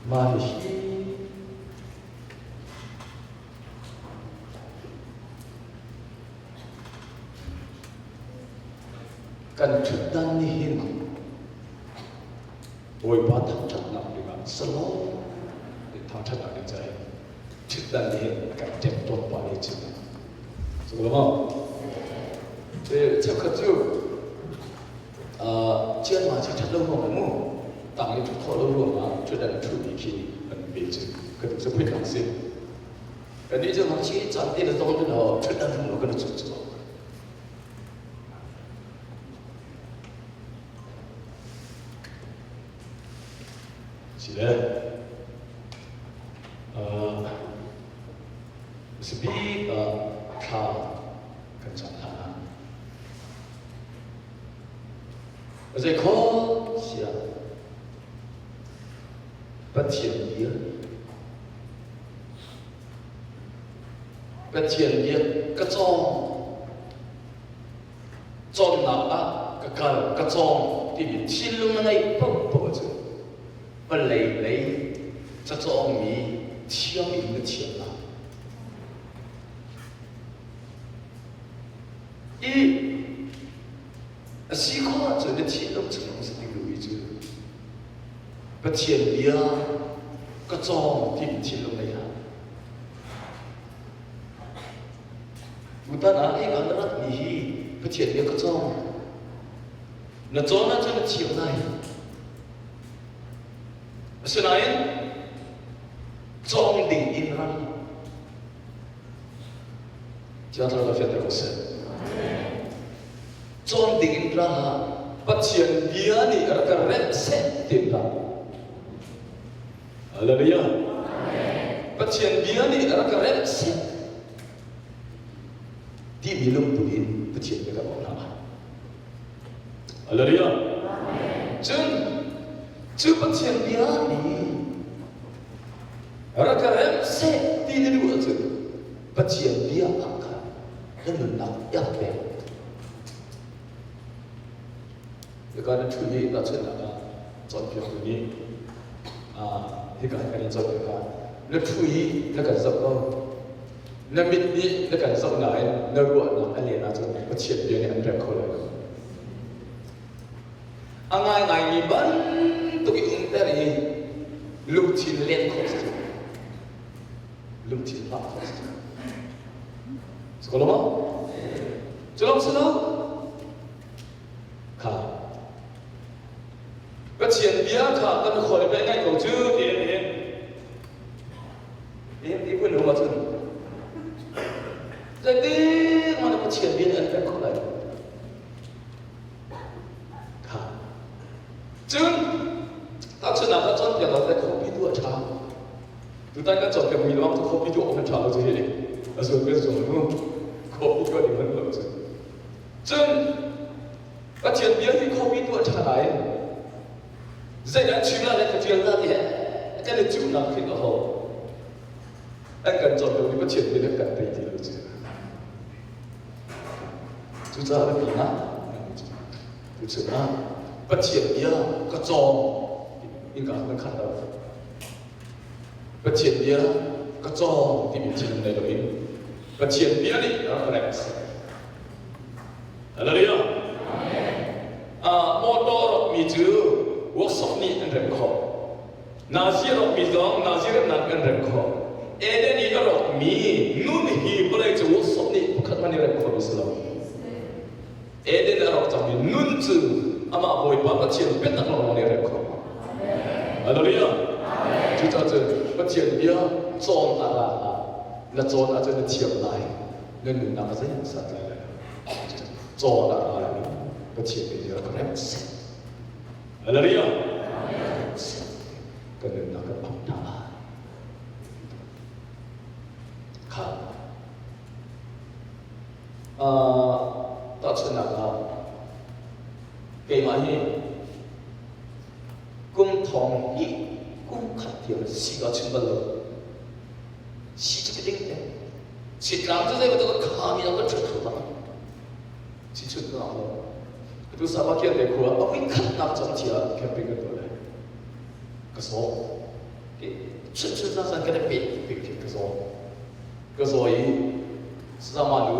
Mah hihi kan ṭhutdan nih hin Bawipa thangṭhatnak dingah salawm in thangṭhatnak ding caah hin ṭhutdan nih hin a kan ṭemṭawn pah ve chin. Cu lo maw? Cheukhat cu cianma ci ṭhat lo ruangah mu tang i ṭhut khawh lo ruangah ṭhutdan a ṭhumi khi an pe cu ka duh sapui lang si. Kannih cu ngakchia caan te na tong tin ho ṭhutdan rum lo kan i cut cu. Si le sibik ah thla kan cam hna. Zei khaw siah Pathian bia Pathian bia ka cawng cawnnak ah ka kal ka cawng timi thinlung na ngeih paohpaoh cu vawlei lei cacawngmi thiam in na thiam lai. I a si khawh ahcun na thinlung chung si ding duhmi cu Pathian bia ka cawng timi thinlung nei hlah. Tutan ah hika na ratmi hi Pathian bia ka cawng. Na cawn ahcun na thiam lai. Asinain cawng ding in ra. Thiang Thlarau fianter ko seh. Cawn ding in ra Pathian bia nih rak ka remh seh ti ra. Hallelujah. Pathian bia nih rak ka remh seh timi lungput in Pathian bia kan awk hna. Hallelujah. Cun cu Pathian bia nih rak ka remh seh ti na duh ahcun Pathian bia ah khan na nunnak iap pek. Hika na ṭhu hi tahchunhnak ah cawnpiaktu nih hika kan in cawnpiak ah na ṭhu hi na kan zoh ko. Na mit nih na kan zoh nain na ruahnak a len ahcun Pathian bia nih an rem kho lai lo. A ngaingaimi bantuk i umter i lungthin len khawh si. Lungthin hlah khawh si. Siko lo maw? Cu lawng si lo. Kha Pathian bia kha kan khawl i ngaih ko cu ti an hin. Nihin ti phun hum ahcun zeitik hmanh Pathian bia nih an pek kho lai lo. Kha. Cun tahchunhnak ah cawnpiak ah khuapi tu a ṭha. Tutan kan cawnpiak mi lawng cu khuapi tu awk an ṭha lo cu hi. A zual kan zual mu. Khuapi tu an i hman lo cu. Cun Pathian bia hi khuapi tu a ṭha lai. Zeidah chim la le ka ṭial la ti he kan i cuhnak khi ka ho. An kan cawnpiak mi Pathian bia kan tei ti lo cu. Cucaah biapi ah tuchun ah Pathian bia ka cawng innka kan khat lo. Pathian bia ka cawng timi thinlung nei loin Pathian bia nih a rak rek a si. Hallelujah. Motor rokmi cu workshop nih an remh khawh. Nazi a rokmi zong Nazi remnak an remh khawh. Eden i a rokmi nun hi vawlei cu workshop nih pakhat hmanh nih remh khawh si lo. Eden a rawk cangmi nun cu amah Bawipa Pathian biatak lawnglawng nih a remh khawh. Hallelujah. Cucaah cun Pathian bia cawn a ra ah na cawn ahcun na thiam lai. Na nunnak a zei sat lai lai. Cawn a ra lai. Pathian bia rak remh seh. Hallelujah. Kan nunnak kan phak hna lai. Kha Tahchunhnak ah, keimah hi kum thong hnih kum khat tiang si ka chim bal lo. Si cu ka ding te. Sitlang cu zei bantuk kha mi ka ṭhut kho bang. Si chut ka lo. Atu Sabah kian te khua a voi khatnak cang chia camping kan tuah lai. Ka sawm. Chun chun zan zan kan i peh pek khi ka zaw. Ka zaw i sazama nu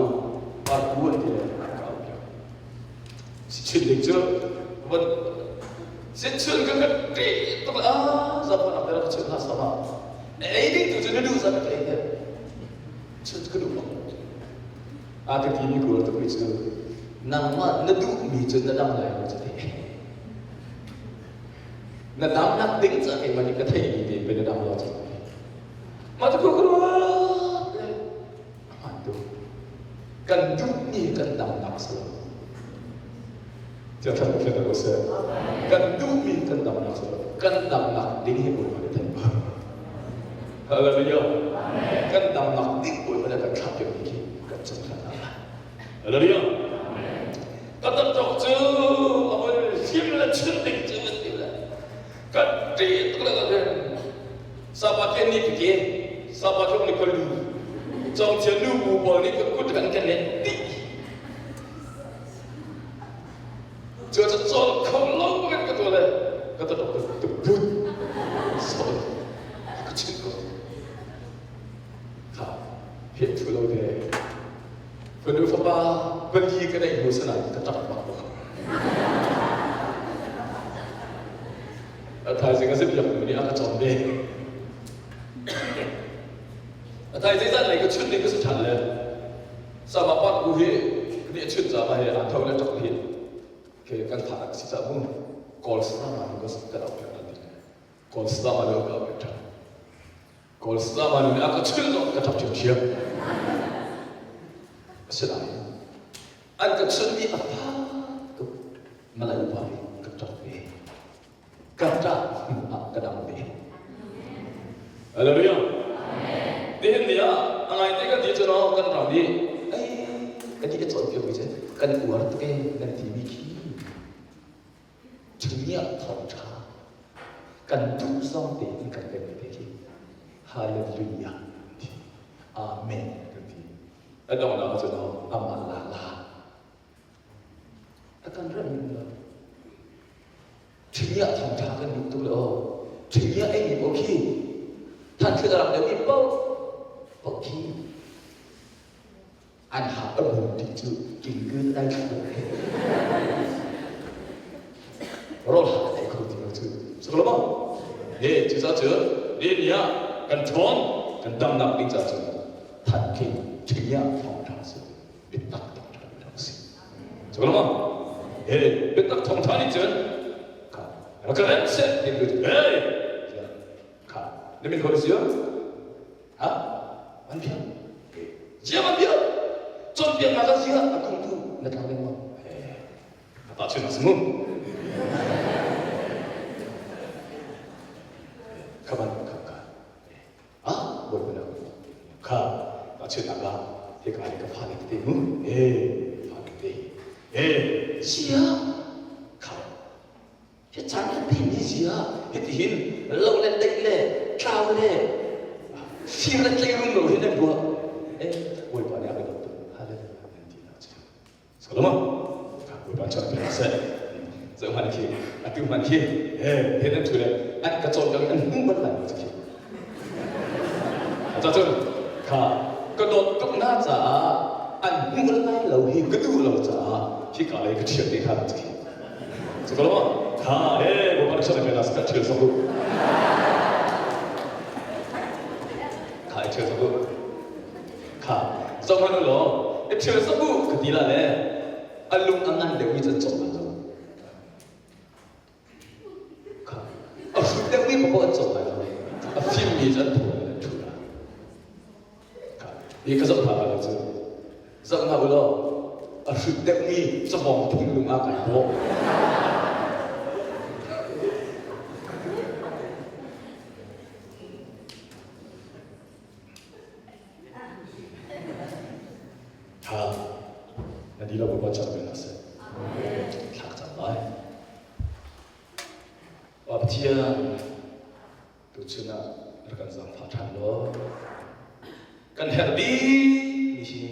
parku an ti le ka au piak. Si chun ding cu van si chun ka ka ṭih tuk le ah zaphon ak ka chun hna sama. Na ei ding tu cu na duh zat ka ei te. Chun ka duh bak. A ka ti mi kawl tuk mi cu nangmah na duh mi cu na dam lai lo cu ti. Na damnak ding ca keimah nih ka theihmi te pe na dam lo cu. Mah cu ka ruat le a hmaan tuk. Kan duhmi kan damnak si lo. Tiah thlan thlan ko seh. Kan duhmi kan damnak si lo. Kan damnak ding hi Bawipa nih theih ko. Hallelujah. Kan damnak ding Bawipa nih kan thlah piakmi khi kan cung thlan hna. Hallelujah. Ka taktok cu a hoi hlim le chun ding cu an ti le kan ṭih tuk le kan Sapa ke ni ke sapa thong ni kalu cong chia nu bu pawl nih ka kut kan kan len ti cu cu cawl kho lo kan ka to le ka to tok tu but so ka chin ko kha phet thu lo te Fanu fapa pali ka neih hnu sana ka ṭap bak ko. A thaizing a si biak nu nih a ka cawm ve. A thaizing zan lei ka chun ding ka si ṭhan le sama pak bu hi nih a chun ca he a tho le ṭap hi ke kan thah si ca mu kawl sama nu ka kan au piak ti kawl sama nu ka au piak ṭhan Kawl sama nih a ka chulh zong ka ṭap ṭhiamṭhiam. Asinain an ka chunhmi a fak tuk. Malay pa hi ka ṭap ve. Ka ṭah hnu ah ka dam ve. Hallelujah. Nihin ni ah a ngaite kan ti cu no kan ram i ei kan i cawnpiak mi cu kan uar tuk e nan timi khi Chungah thawngṭha kan duh zong tein kan pekmi te khi Hallelujah kan ti. Amen kan ti. A donghnak ah cun amah la la. A kan remh ning lo. Chungah thawngṭha kan duh tuk le aw. Chungah ei mi paoh khi than thil a rak deuhmi paoh paoh khi An ha a bum ti cu kingkun dai thlu rawl ha dai kho ti lo cu so lo maw he cu ca cu ni ni ah kan ṭhawn kan damnak ding ca cu than king ṭhinya thawng ṭha si biatak thawng ṭha ṭha si so lo maw he biatak thawng ṭha nih cun kha ka rem seh ti tu hey kha na min ko si ha an bia zia an bia cawnpiak nga zia a kung tu na tlang lengmang ta chun asmu khaban kha ka ah boi bana kha ta chun aga he ka ka fa le te mu e fa le te e sia kha Hi caan kan theihmi zia hitihin lo le deih le tlau le fir le tlei rumro hin an ruah. Eh, Bawipa nih a ka dawt tuk. Hallelujah. Nan ti nak cu. Solomon, Bawipa cu a pe seh. Zoh hmanh khi, atu hmanh khi, he, he nan thu le an ka cawn an hmu bal lai lo khi. Cacun, kha ka dawt tuk na caah an hmu lai lo hi ka duh lo caah hi ka lei ka ṭhial te kha khi. Cuka kha e bapak sa na ska thil sabu. Kha e thil sabu. Kha zong han lo e thil sabu ka ti la le alung a ngan deuh mi chan chok la zo. Kha a hrut deuh mi papa an chok lai lo. A fim mi chan thu la thu la. Kha hi ka zoh hna la cu. Zoh hna u law a hrut deuhmi cawbawng thinglung ah kai bawh. Ha, na di lo ba cak men ase. Thlak cang lai. Pa Pathian, Tuchun ah rak kan zaangfah ṭhan law kan herh bikmi hi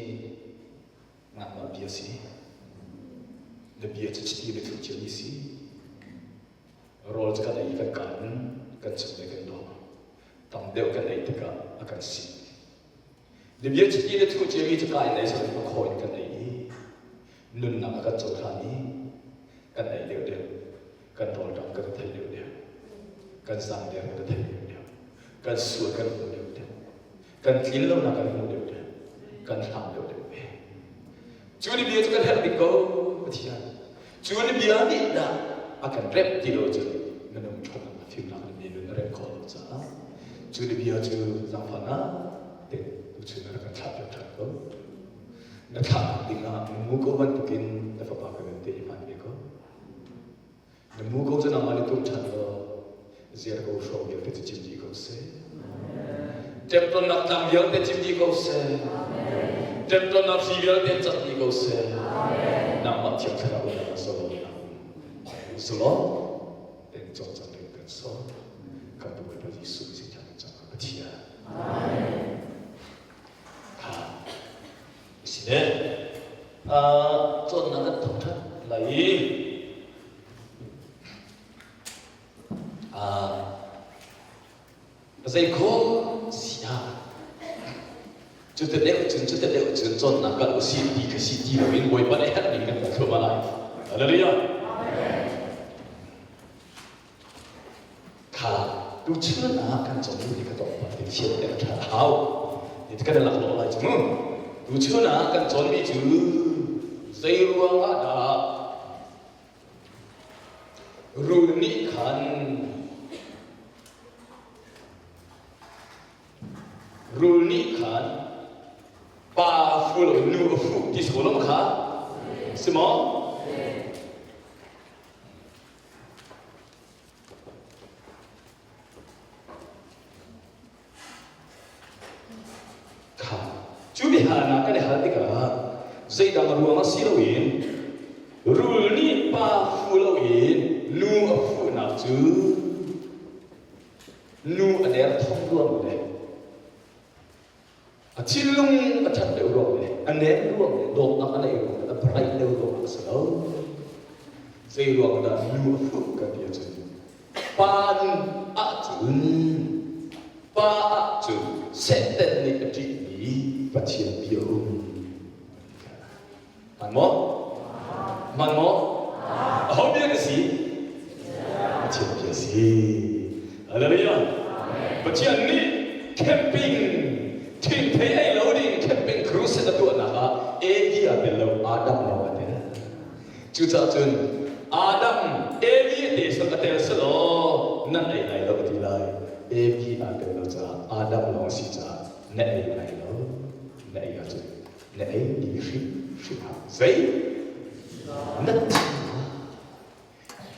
nangmah bia si. Na bia cu chiti le thuk ciami si. Rawl cu kan ei kan kaan kan chung le kan dawh. Tam deuh kan ei tikah a kan sik. Libia chiti le thu ciami cu ka in ei sarin a khaw in kan ei i nunnak a kan cohlan i kan ei deuh deuh, kan rawlṭam kan thei deuh deuh, kan zangder kan thei deuh deuh, kan sual kan hmu deuh deuh, kan tlin lonak kan hmu deuh deuh, kan hlam deuh deuh ve. Cu ni bia cu kan herh bik ko, Pathian. Cu ni bia nih dah a kan remh ti lo cun minung ṭhawnnak fimnak le nun a remh khawh lo caah cu ni bia cu zaangfahnak tein tuchun na rak kan thlah piak ṭhan ko. Na thlahnak dingah na muko bantukin na fapa ka nun te i hman ve ko. Na muko cu nangmah nih tum ṭhan law ziar ko hrawng vialte cu cim dih ko seh. Ṭemṭonnak tlang vialte cim dih ko seh. Ṭemṭonnak hri vialte cat dih ko seh. Nangmah Thiang Thlarau in na solo na solo ten cawlcang ding kan sawm. Kan Bawipa Jesuh sin kan cang Pathian. Kha si ne. Cawnnak kan thawk ṭhan lai i Zeikhawm si ah cuti deuh cun cuti deuh cun cawnnak kal usih ti kha si ti loin Bawipa nih herh ning kan kal thluahmah lai. Hallelujah. Kha tuchun ah kan cawn ti ka tawk ti thiam te ṭha hau. Ni kan lak lo lai cu. Tuchun ah kan cawnmi cu zei ruang ah dah Rul nih khan rul nih khan pa fu lo nu a fuh ti si ko lo kha si maw? Kha cu biahalnak kan i hal tikah zeidang ruangah si loin rul nih pa fu loin nu a fuhnak cu nu a derthawm ruang le a thinlung a ṭhat deuh ruang le a nem ruang le dawtnak a neih ruang le a bright deuh ruang a si lo. Zei ruang dah nu a fuh kan ti ahcun pa nun ahcun pa ahcun Satan nih a ṭihmi Pathian bia um. Hman maw? Hman maw? Aho bia na si? Pathian bia si. Hallelujah. Pathian nih camping thingthei ei lo ding camping crusade a tuahnak ah Evi a tel lo Adam lawng a tel. Cucaah cun Adam Evi te sak a tel selaw nan ei lai lo ti lai. Evi aa tel lo caah Adam lawng si caah na ei lai lo. Na ei ahcun na ei ti hrimhrim ah zei na thi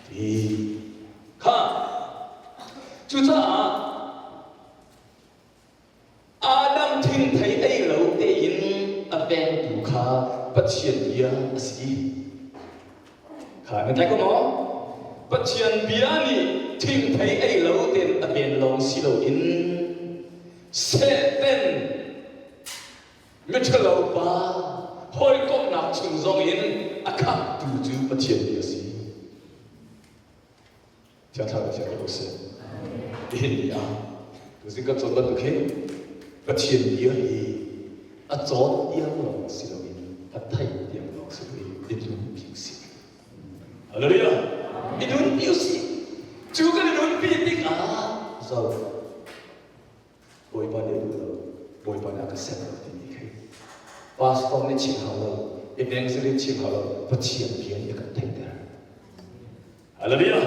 ti kha cucaah Adam thingthei ei lo tein a vengtu kha Pathian bia a si kha nan tlai ko maw Pathian bia nih thingthei ei lo tein a ven lawng si loin Satan Miṭhalo pa hawikomhnak chung zongin a khamhtu cu Pathian bia a si. Thiang Thlarau Pathian ko seh. Nihin ni ah tuzing kan cawn bantuk hin Pathian bia hi a cawn tiang lawng si loin a theih tiang lawng si loin i nunpi usih. Hallelujah! I nunpi usih. Cu kan i nunpi tikah zo Bawipa nih a duh lo, Bawipa nih a ka set lo timi khi pastor nih chim hau lo, evangelist chim hau lo, Pathian bia nih a kan theihter. Hallelujah!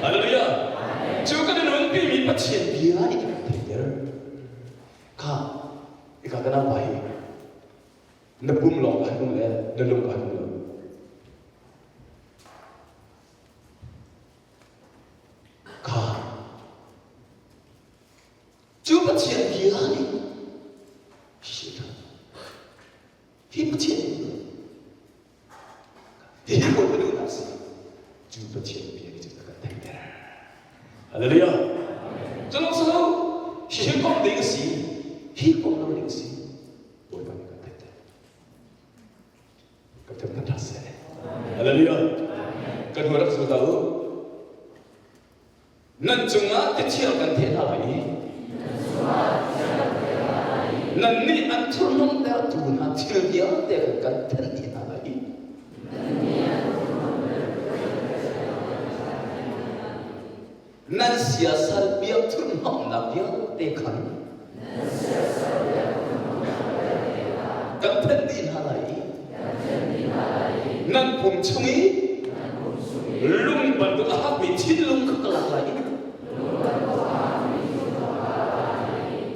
Hallelujah! Cu kan i nunpimi Pathian bia nih a kan theihter. Kha, ika ka nau pa hi, na pum lawng ka nung le na lung ka nung lo. Kha, Cu Pathian bia nih hi Pathian hi Bawipa duhnak si cu Pathian bia nih cun a kan theihter. Hallelujah. Cu lawng si lo, hi kong ding a si, hi kong lo ding a si. Bawipa nih kan theihter. Kan thangthat hna seh. Hallelujah. Kan hnu rak zul ta u. Nan cungah cathiang kan theh hna lai i. Nannih an thurhnawmtertu hna thil vialte khan kan thenh dih hna lai i nan siasal biakthurhnawmhnak vialte khan kan thenh dih hna lai i nan pum chung i lung bantuk a hakmi thinlung kha ka lak lai i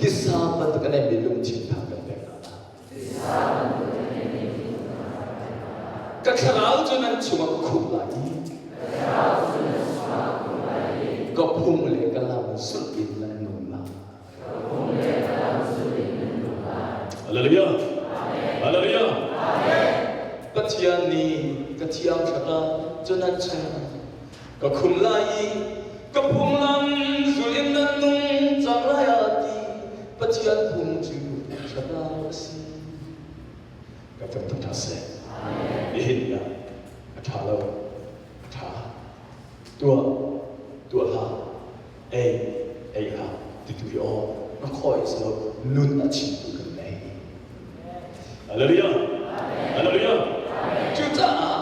Tisa bantuk a nemmi lungthin hna kan pek hna lai. Ka thlarau cu nan chungah ka khumh lai i ka phung le ka lam zulh in nan nung lai. Hallelujah. Hallelujah. Pathian nih ka thiang thlarau cu nan chungah Ka khum lai i ka phunglam zul in nan nung cang lai a ti. Pathian phung cu thlarau a si. Ka kan ṭha seh. Nihin ni ah a ṭha lo, a ṭha. Tuah, tuah hlah. Ei, ei hlah. Ti tu hi aw, na khawi si lo, nun a chimtu kan nei. Hallelujah. Hallelujah. Cucaah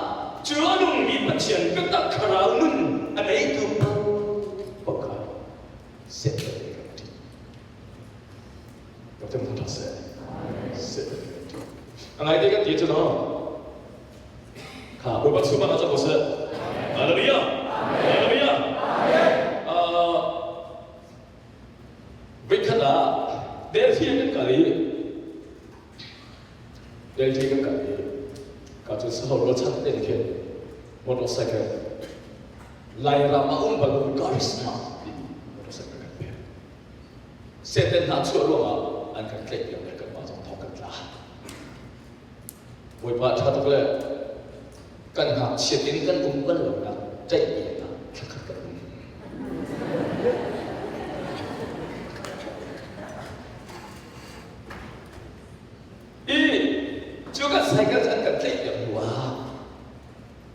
cu a nungmi Pathian biatak thlarau nun a neitu pakhat Satan nih kan ṭih. Ka tem ṭha seh. Satan nih kan ṭih. A ngai te kan ti cu no. Kha Bawipa chungah cang ko seh. Hallelujah. Hallelujah. Voikhat ah Delhi kan kal i Delhi kan kal i ka cu sahor ruachan te khin motorcycle Lairam a um bal Karisma timi motorcycle kan pek. Satan hna chuah ruangah an kan tlaih piak le kanmah zong thong kan tla. Bawipa ṭha tuk le kan ngakchiat in kan um bal lonak ṭaih ah thlakhat kan um. I cu kan cycle cu an kan tlaih piak hnu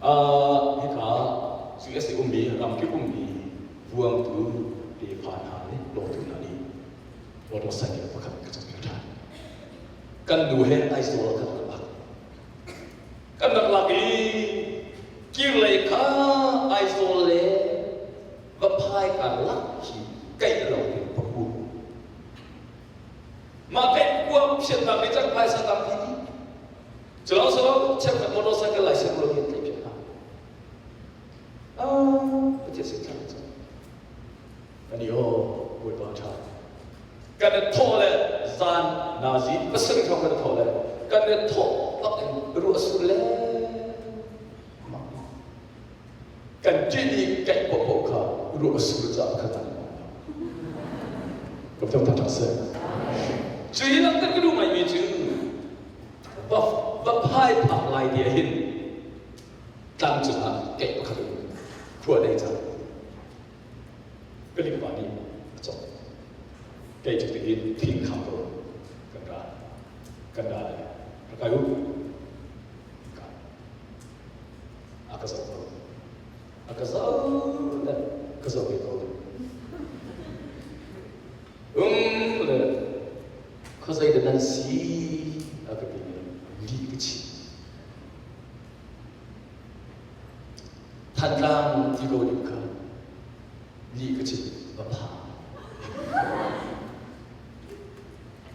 ah hika USA ummi ramkip ummi vuangtu tefa hna le dawtu hna nih motorcycle pakhat ka cawk piak ṭhan. Kan nu he Aizawl kan rak lak. Kan rak lak i kirlei kha Aizawl le Vaphai karlak khi kaih lo in paku. Mah kaih kuam phiatnak nih cang phaisa tampi ti. Cu lo so cheukhat motorcycle license lo hin tlaih phiat hna. Ah, Pathian sin thla cang. Kan i aw Bawipa ṭha. Kan i thawh le zan nazi pasarih hrawng kan i thawh le kan i thawh bak in ruah sur le kan ṭih i kaih paohpaoh kha ruah a sur caah kha kan Ka ṭha ṭha seh. Cu hi langhter ka duh ngaimi cu va phai phak lai ti ah hin tlang cungah keih pakhat um khua dei cang. Palik pa nih a cawk. Kei cu tihin thing kham ko kan ra. Kan ra le ka kai u. A ka zoh ko. A ka zoh le ka zoh ve ko. Um le khuazei dah nan si a ka ti li ka chim. Thantlang ti ko ding kha lih ka chim va pha.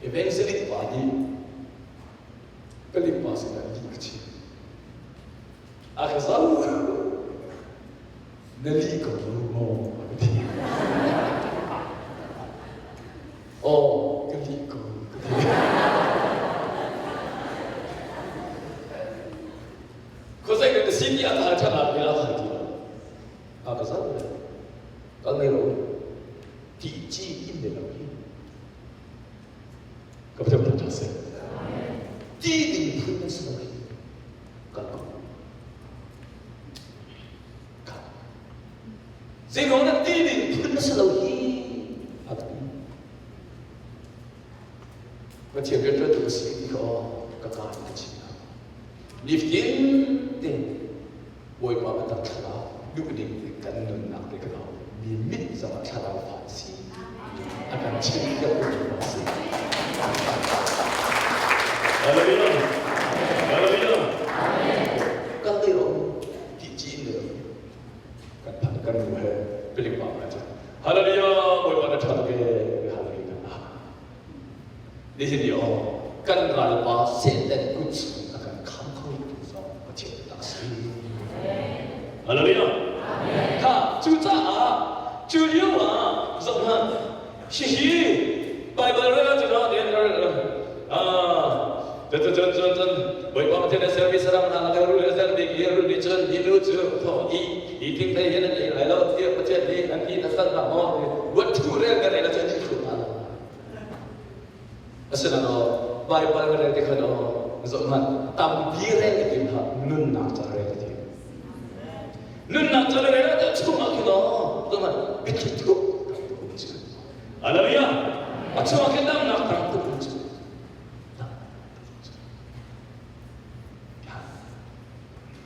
Evangelist pa nih palik pa sinah lih ka chim. A ka zoh. Na lih ko lo maw? A ka ti. Aw, ka lih ko ka ti. Khuazei kan si ti a hal ṭhan ah bia a hal ti lo. A ka zoh le kal nei lo ti ci in ne lo hi. Ka pheu ṭha seh. Ti ding phun na si lo hi. Kal ko. Kal. Zeiruang dah ti ding phun na si lo hi? A ti. Pathian rianṭuantu ka si ti kha aw ka kaa in ka chim hna. Nifatin te Bawipa biatak thlarau duhning te kan nunnak te ka mi mit zongah thlarau fa si a kan. chim ka si. Hallelujah. Hallelujah. Kan lei ro ti chin le kan phan kan nu he piling pa ma cha. Hallelujah. Bawipa na tha ke hallelujah. Nihin ni aw kan ralpa Satan kut chung a kan kham kho tu zong Pathian tak si. Hallelujah. Kha cucaah cu lio ah zoh hmanh hihi Bible rel ah cun cun cun cun cun Bawipa Pathian a sermi saram hna lakah rul a ser bik i rul nih cun hi nu cu tho i hi thingthei hin an ei lai lo tiah Pathian nih an ti na hngalh hna maw ruat thu rel ka rel ahcun an hruh hna lo. Asinain Baibal ka rel tikhan zoh hmanh tampi rel ka tim hlah nunnak ca rel ka tim. Nunnak ca rel ah chungah khin aw zoh hmanh biathli thuk tam tuk um cu. Hallelujah! A chungah khin damnak tam tuk um cu.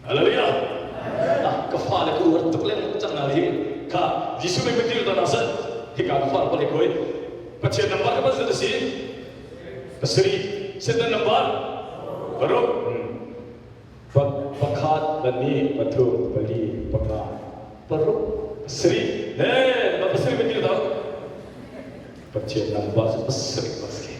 Hallelujah! Ka fale ka uar tuk lengmang cang hna hi kha Jesuh nih kan til ta sat hika ka fale pale koi Pathian nambar ka pasal si pasari Satan nambar paruk pakhat pahnih pathum pali panga paruk pasari ne ma pasari kan til ta Pathian nambar pasari pasari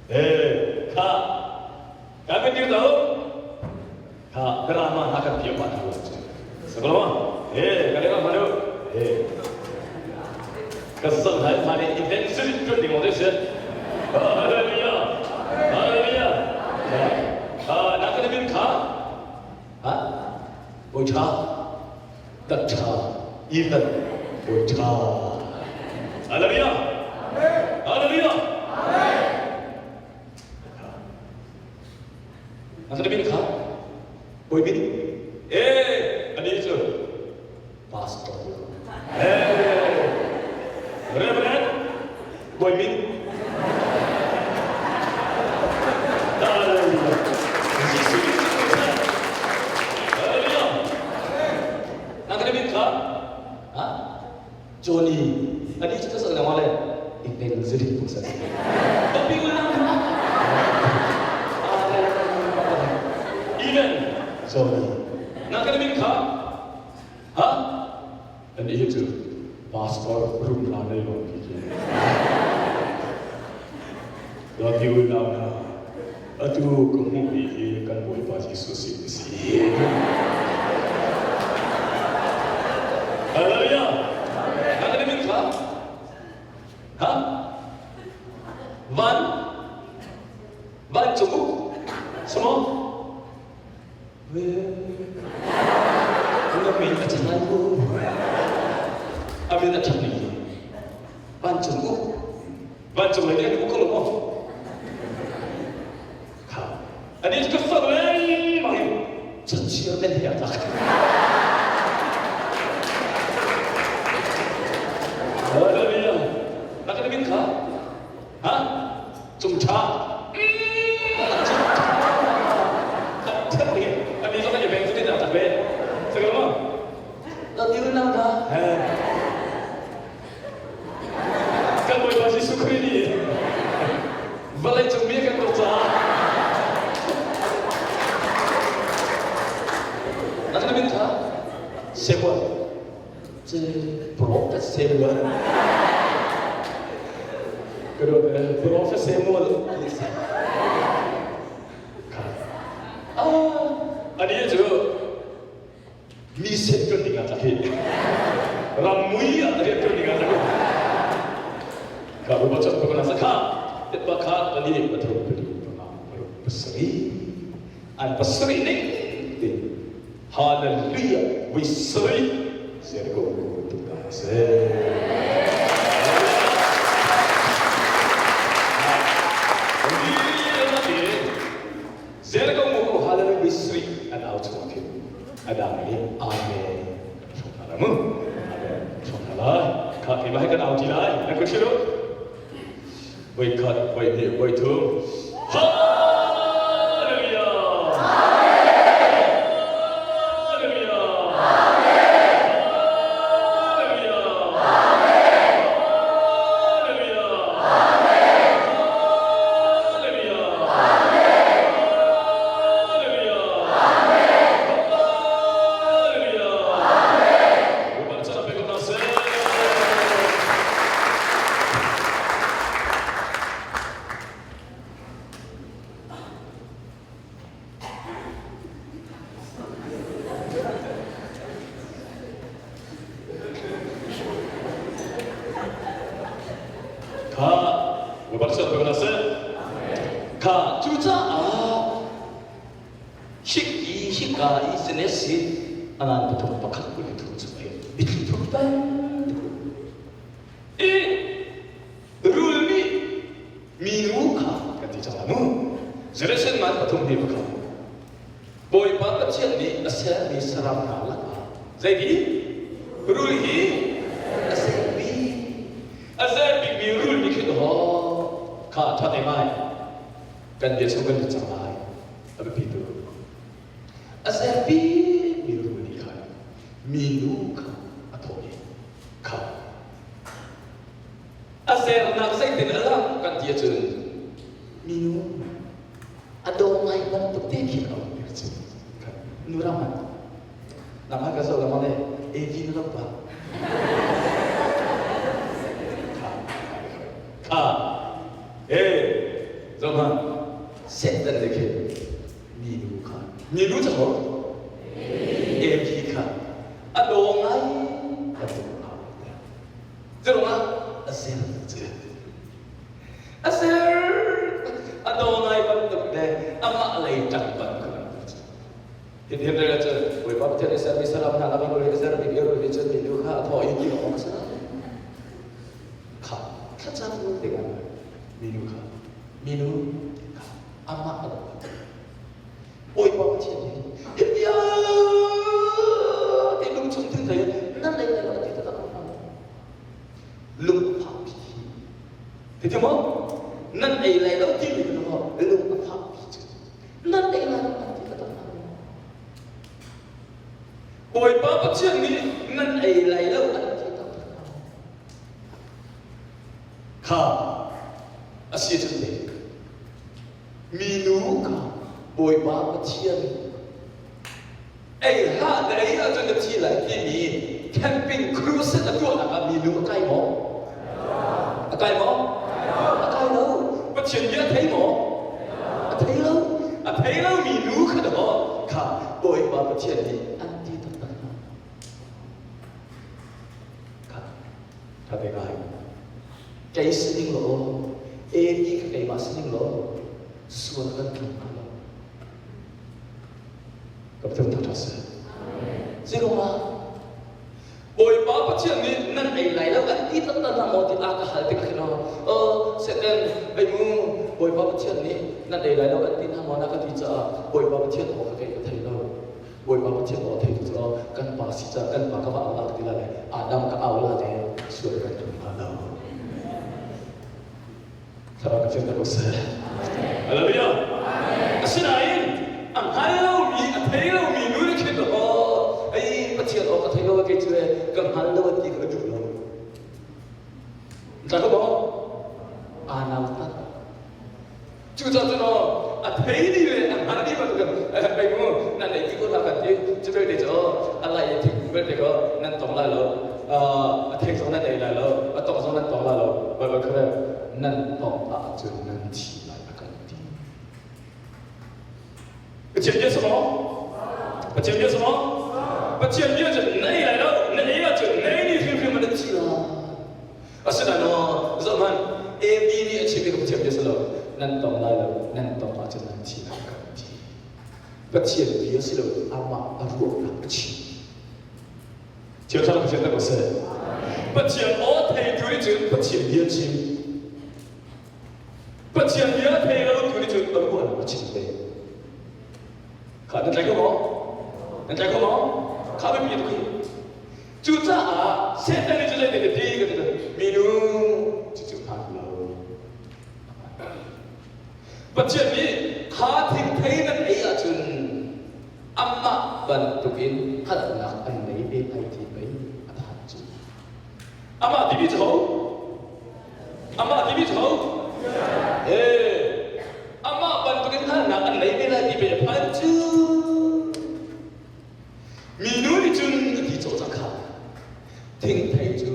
Eh, kha kan kan dir lo. Kha drama na kan piam ma thu. Sebelum eh kan ma lu. Eh. Ka sang hai ma ni event tu ding mo de se. Hallelujah. Hallelujah. Ah, na kan min kha. Ha? Boi tha. Tak tha. Even boi tha. Hallelujah. Hallelujah. Na kan min kha. Boi min. Eh, ani cu pastor. Eh, Reverend Boi min. Hallelujah. Jesuh Hallelujah. Na kan min kha? Ha? Johnny. Ani cu ka sak le le evangelist pung sa. Tapi ulang kha. Even Johnny. Na kan min kha? Ha? Ani hi cu pastor rumra nei lo ti khi. Lati unau hna, atu ka hmuhmi hi kan Bawipa Jesuh sin a si. Hallelujah! Na kan min kha? Ha? Van? Vancung? Samo? Na min a ṭha ko. A min a ṭhat ning hi. Vancung u. Vancung lei nih an ko lo maw? Kha. Ani ka fak lengmang in cachiar men he a tlak. Hallelujah. Na kan min kha? Ha? Cung ṭha. Ani zong kan i veng cu ti tak ve. Saka ma? Na ti na ka. Kan Bawipa Jesuh Khrih nih vawlei cung mi kan tuk caah na kan min kha Samuel ce Prophet Samuel Prophet Samuel ani cu mi set tuan ding ah tlak hi ram mui ah rian tuan ding ah tlak ka rupa chan ko na sakha tetpa kha ani pathum pali panga paruk pasarih an pasarih ning te Hallelujah we sarih Jericho tu ta se Jericho mu ko hallelujah we sarih an au chung thin adang i amen hna mu amen hna lai kha ke ma kan au ti lai na ku thiru voi khat voi hnih voi thum. Kha cucaah hik i hika i Genesis anan pathum pakhat kul thum cu ei bithli thum peng i rul nih minu kha kan ti cang mu. Genesis man pathum hi pakhat Bawipa Pathian nih a sermi saram hna lakah zeiti rul hi a ser bik a ser bikmi rul nih khin haw kha ṭha te ngai kan bia chung kan cang lai a biapi tu a ser bikmi rul nih khan minu kha a thawh i kha a sernak zeitin a lang kan ti ahcun minu a dawh ngai bantuk te khi a um cu nu ram ah nangmah ka zoh lengmang le AV na lo pa kha e zohman Satan le khi minu kha minu cu ho AV kha a dawh ngai bantuk a um Zerungah a ser cu A ser a daw ngai bantuk le amah lei ṭang bantuk Hin hin rel cun Bawipa Pathian nih sermi saram hna lakah rul hi sermi rul nih cun minu kha a thaw i ti awk a si kha thlacam tikah minu kha minu kha amah a Bawipa Pathian nih hi vialte lungchung thil thei nan lei lai lo ti taktak lung a phakpi hi ti maw nan ei lai lo ti mi maw lung a phakpi cu nan ei lai lo ti ka tak Bawipa Pathian nih nan ei lai lo an ti tak kha a si cun te minu kha Bawipa Pathian Ei hlah na ei ahcun na thi lai timi camping crusade a tuahnak ah minu a kai maw? A kai maw? A kai lo. Pathian bia a thei maw? A thei lo. A thei lo mi nu kha maw kha Bawipa Pathian nih an ti taktak hna. Kha tha te ngai. Kei sining law, Eli kha keimah sining law, sual kan tlung hnga lo. Ka Pathian thangṭhat seh. Zeiruangah Bawipa Pathian nih nan ei lai lo an ti taktak hna maw ti a ka hal tikah khin oh Satan ei mu Bawipa Pathian nih nan ei lai lo an ti hna maw na ka ti caah Bawipa Pathian aw kha kei ka thei lo. Bawipa Pathian aw thei tu cu kan pa si caah kan pa ka va au la ka ti la le Adam ka au la le sual kan tum hnga lo. Thlarau kan fianter ko seh. Hallelujah. Asinain a hngal lomi, a thei lomi nu nih khin aw ei Pathian aw ka thei lo kei cu ka hngal lo ti ka duh lo. Tla ko maw? Aa nautat. Cucaah cun aw a thei ni le a hngal ni bantukin ei mu nan ei ti ko hlah kan ti cu belte cu a lai i thingkung belte ko nan tong lai lo a thei zong nan ei lai lo a tong zong nan tong lai lo Baibal kha nan tong ahcun nan thi lai a kan ti. Pathian bia si maw? Pathian bia si maw? Pathian bia cu na ei lai lo, na ei ahcun na ei ni hrimhrim ah na thi lai. Asinain aw, zohhmanh, Eli nih a chimmi ka Pathian bia si lo, nan tong lai lo, nan tong ahcun nan thi lai a kan ti. Pathian bia si lo, amah a ruahnak a chim. Thil ṭha Pathian tak seh. Pathian aw theitu nih cun Pathian bia chim. Pathian bia thei lo tu nih cun a ruahnak a chim ve. Kha nan tlai ko maw? Nan tlai ko maw? Kha biapi tuk hi. Cucaah Satan nih cu zeitin a ti ka ti minu cucu hmaan lo. Pathian nih kha thingthei nan ei ahcun amah bantukin hngalhnak an nei ve lai ti pei a phan cu. Amah timi cu ho? Amah timi cu ho? Eh, amah bantukin hngalhnak an nei ve lai ti pei a phan cu. Minu nih cun a ti cawcang kha. Thingthei cu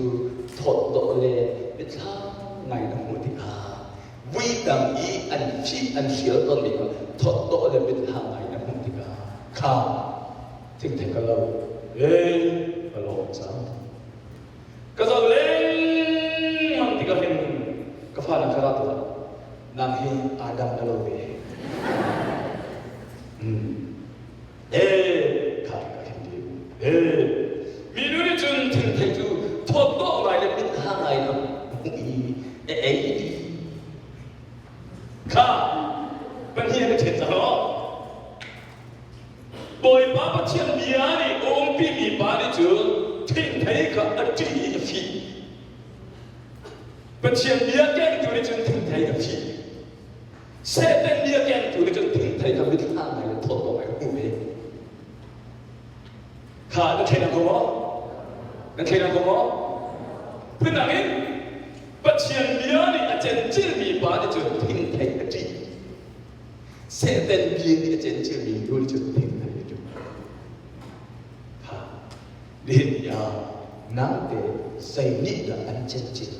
thawt dawh le biathlam ngai na hmuh tikah vui dang i an fih an hrial tawnmi kha thawt dawh le biathlam ngai na hmuh tikah kha thingthei ka lo ee ka lawm cang ka zoh lengmang tikah hin ka fa nang kha ra tuah nang hi Adam na lo ve. Hi an ṭhen cang lo. Bawipa Pathian bia nih a umpi mi pa nih cun thingthei kha a ṭih i a fih. Pathian bia kengtu nih cun thingthei a fih. Satan bia kengtu nih cun thingthei kha mithla ngai le thawt ngai a hmuh ve. Kha na thleidan ko maw? Na thleidan ko maw? Phundang in Pathian bia nih a cencilmi pa nih cun thingthei a ṭih. Satan bia nih a cencilmi nu nih cun thingthei a ṭih. Kha nihin ni ah nang te zei nih dah an cencil?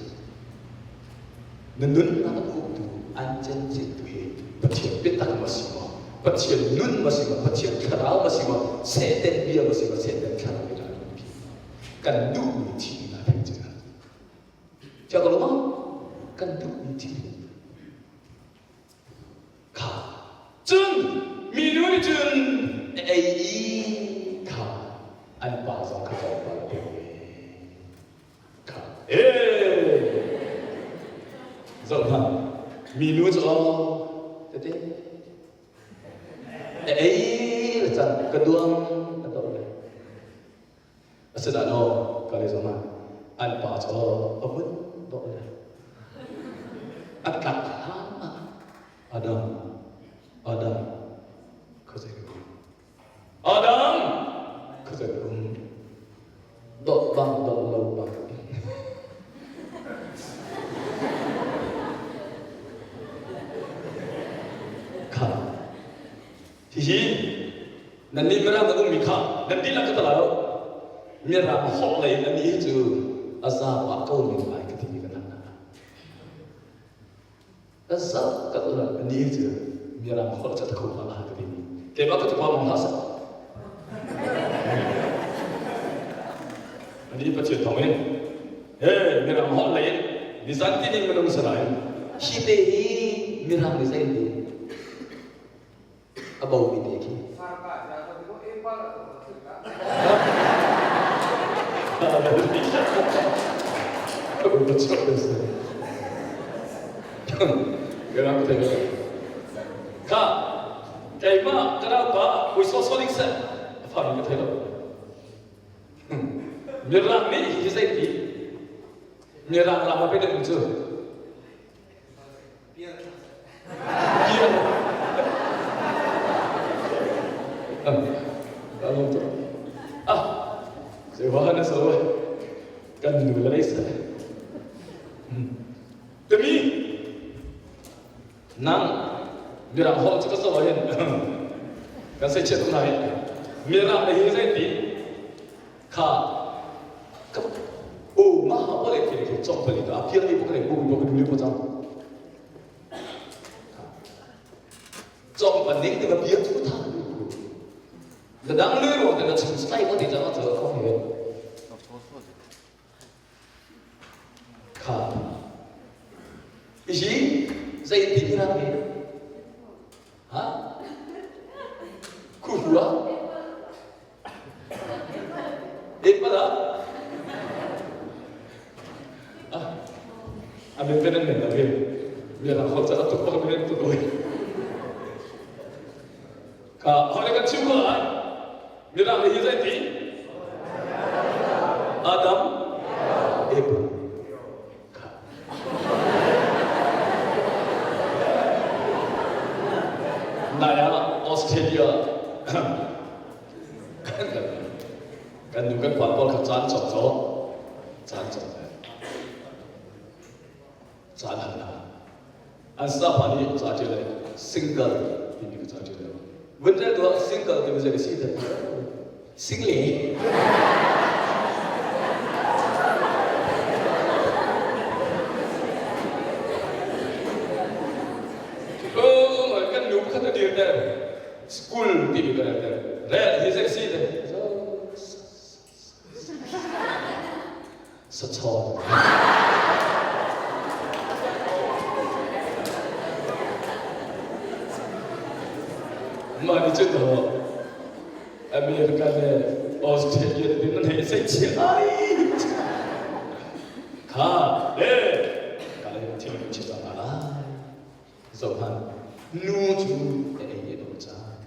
Na nunnak an uktu an cenciltu hi Pathian biatak ma si maw? Pathian nun ma si maw? Pathian thlarau ma si maw? Satan bia ma si maw? Satan thlarau nih dah an pi Kan duhmi thil hna thei cu Cia ko lo maw? Kan duhmi thil kha cun minu nih cun a ei i kha an pa zong kha tlawmpal a pek ve. Zoh hmanh, minu cu aw tete a ei le cang ka duang a doh le. Asinain aw ka le zoh hmanh, an pa cu aw a vun dawh le. A tlak hlan ah Adam, Adam, khuazei ka um? Adam, khuazei ka um? Dawt bang dawt lo bang. Kha. Hihi nannih Mirang nan ummi kha nan dihlak ka tala lo. Mirang holh lei nan nih cu a zapa ko men lai ka ti mi kan hal hna. A za ka la ni cu mirang holh ca kho hna ka ti mi. Keimah ka tupa mong hlah seh. Ani Pathian thawng in he mirang holh lei in nizan ti ning minung sanain hi te hi mirang nih zei ti a bo mi te khi. Kha keimah ka ralpa pui sawsawh ding seh a fa mi ka thei lo. Mirang nih hi zei ti Mirang ram ah pei um cu. Pial. Ah, zei wa na so kan nu le lei sa. Tami nang mirang holh cu ka so hin kan sei chiat tuk nai mirang le hi zei ti kha ka o ma ha pole khi khi chok pali ta pial ni pokre bu bu bu bu chang chong pan ning te ba pial chu tha na dang lui ro te na chim sai ko ti chang a cho ko he Kha. Hihi zei ti ram hi? Ha? Khuhua? Epala? Ah, amin penen men lagi. Biar aku cakap tu pak men tu doi. Kha, hore kan chim ko lai. Mirang nih hi zei ti? Adam, Eva. Kha. Nai ah Australia kan nu kan pa pawl kha caan cawk caw caan cawk caan han hna an sapa nih ca ṭial le single timi ka ca ṭial le vun rel tuah single timi zei si te single oh kan nu pakhat a dir ter school timi ka rel ter rel hi zei si te Sachawn. Mah nih cun America le Australia te nan hei sei chia ai. Kha, eh, ka le thil chia cang lai. Zoh hmanh. Nu cu a ei a dawh caah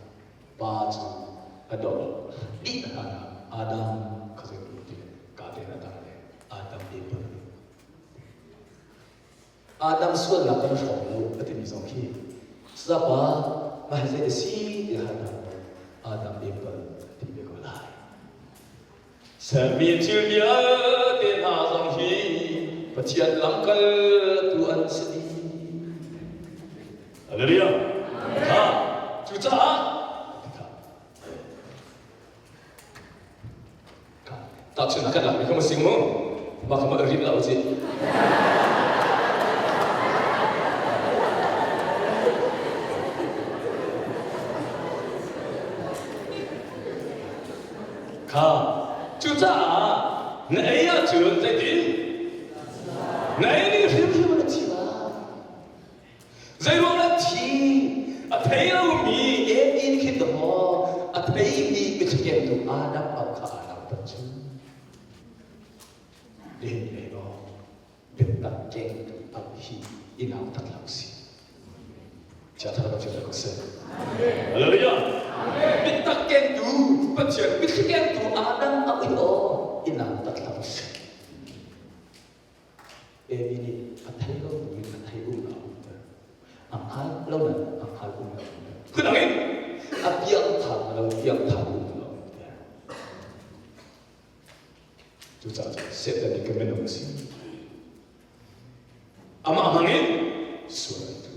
pa cu a dawh dih hlan ah Adam kha zei ti ka te na dang le Adam apple. Adam sualnak kan hrawm lo a timi zong khi sapa mah hi zei a si ti hal hna Adam apple ti ve ko lai. Sermi thil vialte hna zong hi Pathian lamkaltu an si dih. Hallelujah. Ha, cucaah tahchunhnak kan lakmi kha masing mu mah kha ma rin la uci. Kha cucaah na ei ahcun zeitin? Na ei ning hrimhrim na thi lai. Zeiruang na thi? A thei lomi Eden khin dawh a theimi biakhiaktu Adam au kha aa nautat cu. Len le law biatak keng au hi i nautat lo si. Hallelujah. Biatak kengtu Pathian biathli kengtu Adam a ui aw inang tak lo si. Evi nih a thei lo buin a thei um a umter. A hngal lo nan a hngal um a umter. Phundang in a piang thang lo piang thang um a umter. Cucaah cun Satan nih ka minung a si. Amah hmangin sual an tu.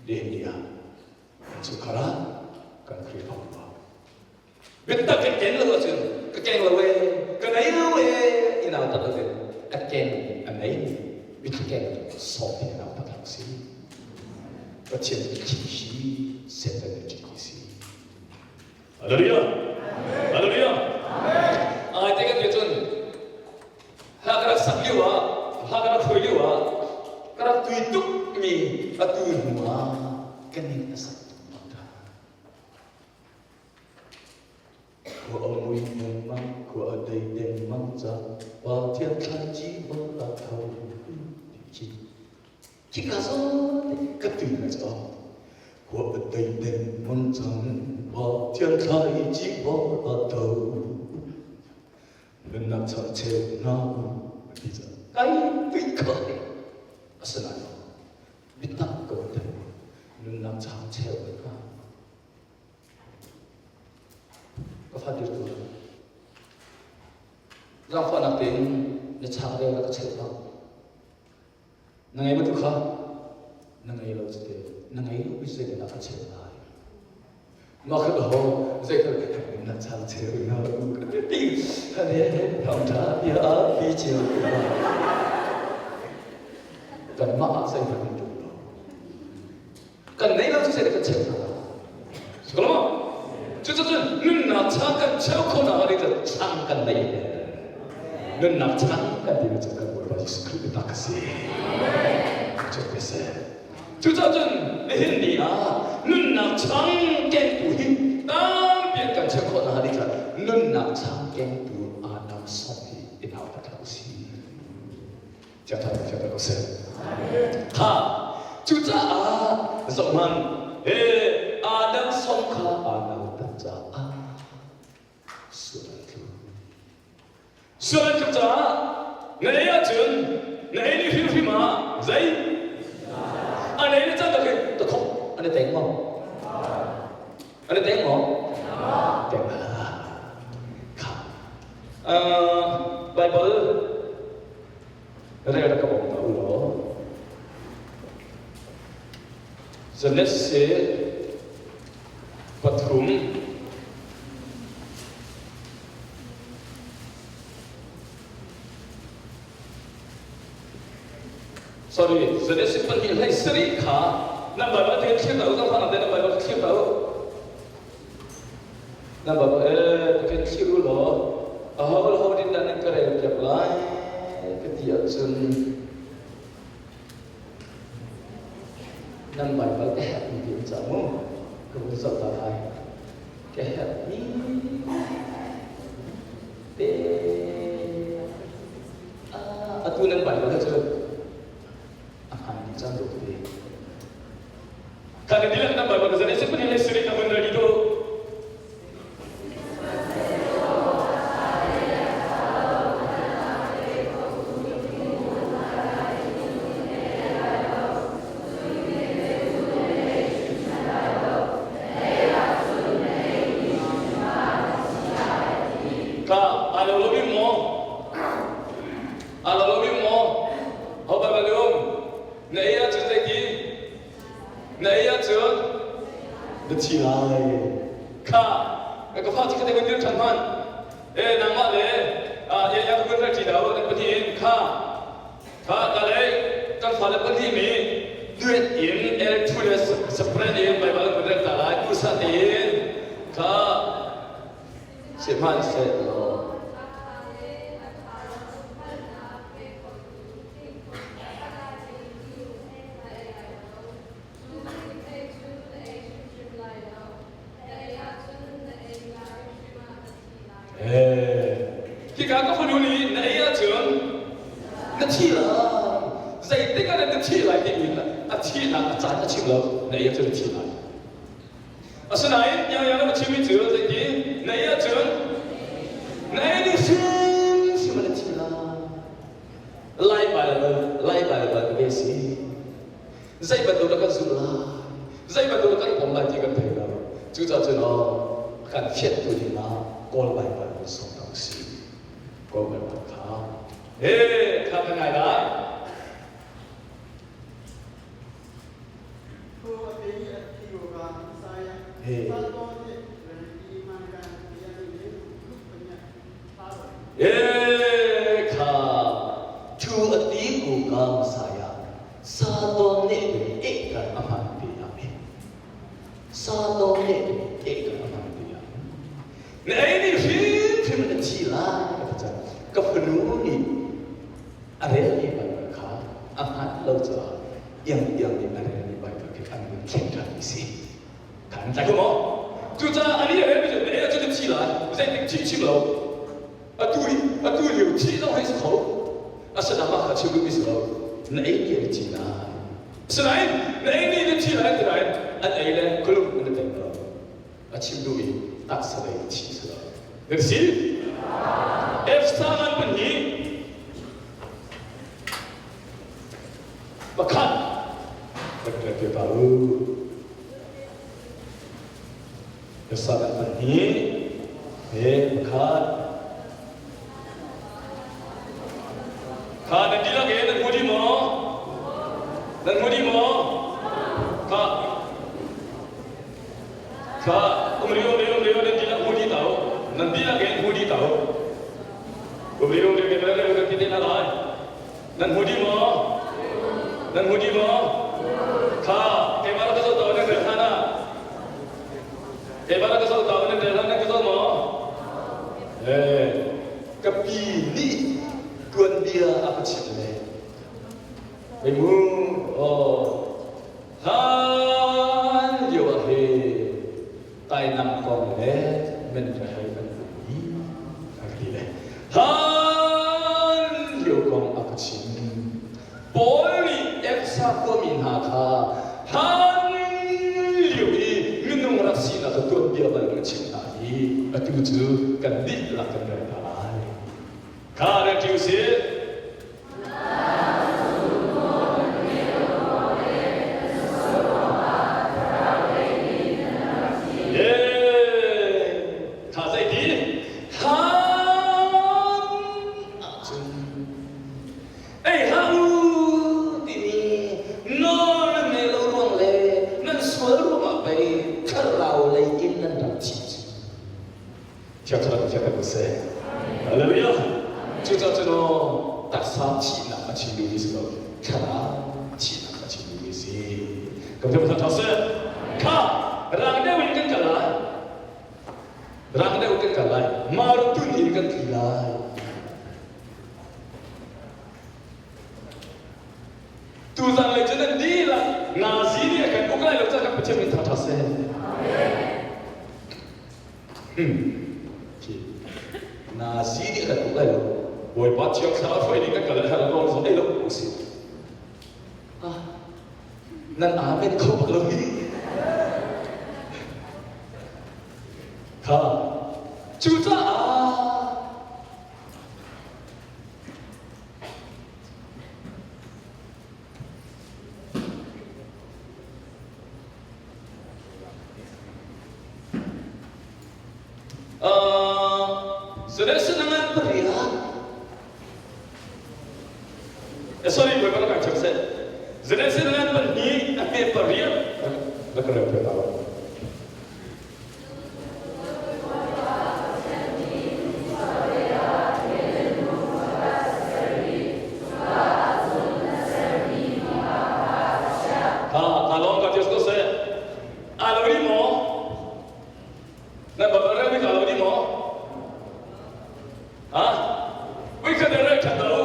Nihin ni ah kan chungkhar ah kan Khrihfabu ah biatak ka ken lo ahcun ka keng lo ee ka nei lo ee i nau tak ahcun a ken a nei biathli keng sawm hi nau tak si. Pathian biathli hi Satan nih ṭih si. Hallelujah. Hallelujah. Ai te kan cun hla ka rak sak lio ah hla ka rak hruai lio ah ka rak tui tuk mi atu hnu ah ka ning a sak tuk bak ta. Khua a mui lengmang, khua a dei dengmang ca Pathian thlaici bal a tho ti Khika zawn ka tui na ca khua a dei dengmang cang Pathian thlaici bal a tho nunnak chang cheu na ti ca kai tui kha asinain bitak ko te nunnak chang cheu na Ka fa dir tu. Zaangfahnak tein na chak rel na ka cheuh hlah. Na ngei ma tu kha? Na ngei lo cite. Na ngei lo mi zei dah ka cheuh lai? Mah kha ho zei kha na chang cheu na u ka ti ti. Hale thong tha bia a pi cheu. Kan mah ah zei kan tu lo. Kan nei lo cu zei kan cheu hna. Sikolo Cucun nunnak chang kan cheu kho nak ah cun chang kan nei. Nunnak chang kan ti cu kan Bawipa Jesuh Khrih biatak a si. Cu te se. Cucun nihin ni ah nunnak chang kengtu hi tampi kan cheu khawh nak ah cun nunnak chang kengtu Adam song hi i nau tak hlah usih. Chiathat ko seh. Ha, cucaah zohhmanh, he Adam song kha aa nautat caah sual an tlu. Sual an tluk caah na ei ahcun na ei ni hrimhrim ah zei an ei na can tak hin ta khop an i teng maw? An i teng maw? Teng Kha. Bible rel ka bawm ta u law. Genesis 3 Sorry, Genesis 2 hlei sarih kha nan Bible te thlir ta u, zang hna nan Bible thlir ta u. Nan Bible e te thlir u law aho ho din dan nan ka rel piak lai ka ti ahcun nan Bible ka herh mi ti ca mu ka vun zoh ta lai ka herh mi te atu nan Bible cu a hmaan dih cang dawh te. Kha na dilak na Bible ka zan se pahnih le siri ka hun ready to. Ka alo lo mi mo alo lo mi mo ho ba ba lum na ei ahcun zeiti na ei ahcun na thi lai kha ka fa chi ka te dir ṭhan hman e nangmah le ya ya kun ra ṭi dau nan pahnih in kha kha ka le kan fale pahnih mi duet in L2 le spread in Bible kun rel ta lai duhsah tein kha sihmanhsehlaw Hika ka fanu nih na ei ahcun na thi lai. Zeitik ah na thi lai timi a thihnak a caan a chim lo. Na ei ahcun na thi lai. Asinain yang yang na chimmi cu zeiti na ei ahcun na ei ding hrimhrim na thi lai. Lai Bible Lai Bible ve si. Zei bantuk dah kan zumh lai? Zei bantuk dah kan pom lai ti kan thei lo. Cucaah cun aw kan fianhtu ding ah Kawl Bible kan sawm hna usih. Kawl Bible kha he kha kan ngai lai. He. E kha thu a ti ku ka Messiah Satan nih eh kan a hman ti amen. Satan nih eh kan a hman ti amen. Na ei nih hrimhrim na thi lai ka ti ka fanu nih a rel mi Bible kha a hman lo caah iang iang nih a rel mi Bible khi an vun thlen ṭhan mi si. Kan tlai ko maw? Cucaah ani a rel mi cu na ei ahcun na thi lai zeitik thi chim lo. Atu atu lio thi zong hei si kho. Asinain mah kha chim duhmi si lo. Na ei ni an thi lai. Asinain na ei ni na thi lai ti nain an ei le kulung an i teng lo. A chim duhmi taksa lei thi si lo. Nan si? Efsa ngan pahnih pakhat rak rel te ta u. Efsa ngan pahnih he pakhat Kha nan dihlak in nan hmu dih maw? Nan hmu dih maw? Kha kha um ri um ri um ri nan dihlak hmu dih ta u. Nan dihlak in hmu dih ta u. Um ri um ri ke le kan ti te hna lai. Nan hmu dih maw? Nan hmu dih maw? Kha keimah ka zoh ta nan rel hlan ah. Keimah ka zoh ta nan rel hlan nan ka zoh maw? Eh, ka pi nih tuanbia a ka chimh le. Hei mu, oh, hlan lio ah he tainam kong le men ka hei kan i a ka ti le. Hlan lio kong a ka chim. Paul nih Efesa khuami hna kha hlan lio i minung rak sinak a tuanbia bal a chimh hna i atu cu kan dihlak kan rel hna lai. Kha rel ṭi usih. Kha zeiti? Hlan ahcun Ei hlah u timi nawl nan ngeih lo ruang le nan sual ruangah pei thlarau lei in nan rak thih cu. Thiang Thlarau thiang kan seh. Hallelujah. Cucaah cun aw taksa thihnak a chim duhmi si lo, thlarau thihnak a chim duhmi si. Kan thiam ṭha seh. Kha rang deuh in kan kal lai. Rang deuh kan kal lai. Marathon in kan tli lai. Tuzan lei cu nan dihlak Nazi nih a kan uk lai lo caah kan Pathian min thangṭhat seh. Nazi nih a kan uk lai lo. Bawipa Thiang Thlarau hruai ding kan kal le hal ruang zong ei lo usih. Ah, nan amen kho bak lo hi. Genesis na ngan pariat. Sorry, voi kan chim seh. Genesis na ngan pahnih a hme pariat na ka rel ta lo. Ha, ta long ka tis ko seh. A lo di mo? Na ba rel mi ka lo di mo? Ha? Ui khat rel that lo.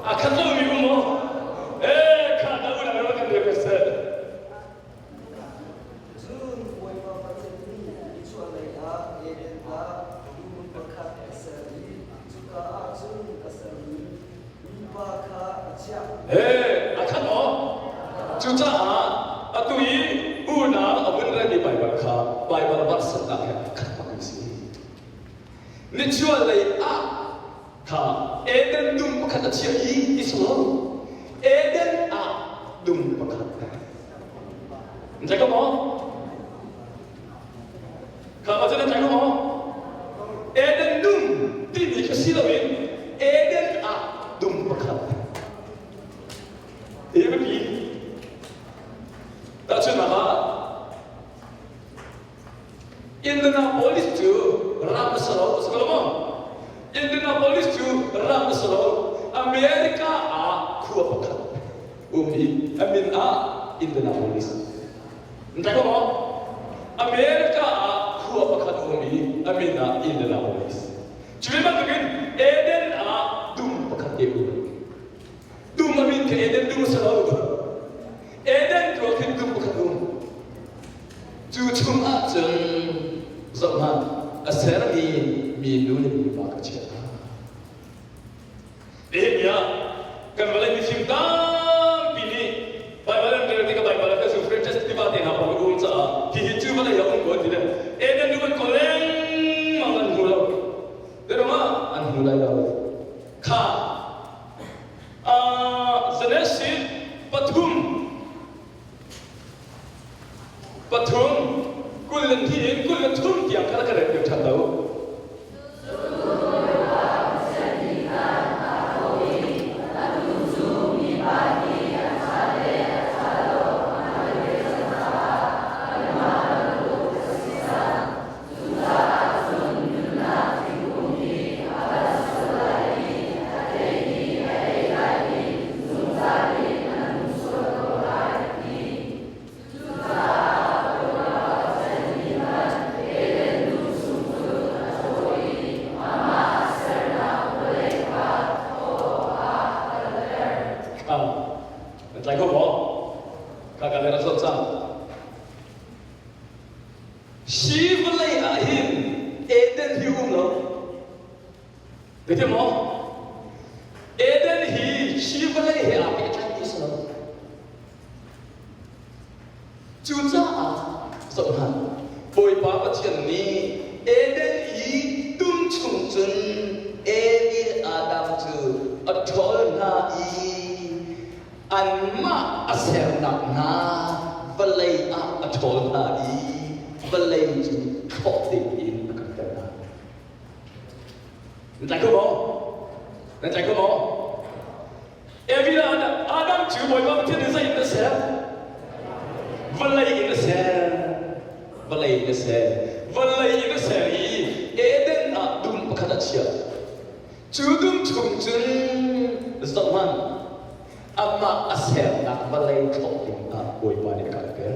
A khat lo mi um maw? Eh, kha na unau ro kan rel seh. Cun Bawipa Pathian nih nichuahlei ah Eden ah dum pakhat a ser i cuka ah cun a sermi mipa kha a chiah. He, a khat maw? Cucaah atu i unau a vun relmi Baibal kha Baibal varsannak he a khat bak mi si. Nichuahlei ah kha Eden dum pakhat a chiah i ti silo Eden ah dum pakhat. Nan ko maw? Kha ma cu nan ko maw? Eden dum timi kha si loin Eden ah dum pakhat. Hi biapi. Tahchunhnak ah Indianapolis cu ram a si lo, a si ko lo maw? Indianapolis cu ram a si lo. America ah khua pakhat um i a min ah Indianapolis. Nan tlai ko maw? America ah khua pakhat um i a min ah Indianapolis. Cu ve bantukin Eden ah dum pakhat te um. Dum a min kha Eden dum a si lo. Eden tu ah khin dum pakhat um. Cu chung ah cun zohhmanh a sermi minu le mipa ka chiah hna. Nihin ni ah kan vawlei mifim tampi nih Baibal an rel tikah Baibal ah kan Euphrates tiva te hna pawl um caah hihi cu vawlei ah um ko an ti le Eden dum an kawl lengmang an hmu lo. Biarum ah an hmu lai lo. Kha Genesis pathum Pathum, 22 in 23 tiang kha ka rel piak ṭhan lo. Na tlai kho maw? Ka ka le ra zoh cang. Hi vawlei ah hin Eden hi um lo. Zeiti maw? Eden hi hi vawlei he aa pehtlai ti si lo. Cucaah zoh hna, Bawipa Pathian nih Eden i dum chung cun Evi le Adam cu a ṭhawl hna i anmah a sernak hna vawlei ah a ṭhawl hna i vawlei cu thlawh dingin a kalter hna. Nan tlai kho maw? Nan tlai kho maw? Evi le Adam cu Bawipa Pathian nih zei in a ser? Vawlei in a ser. Vawlei in a ser. Vawlei in a ser i Eden ah dum pakhat a chiah. Cu dum chung cun zohhmanh, amah a sernak vawlei thlawh ding ah Bawipa nih a kalter.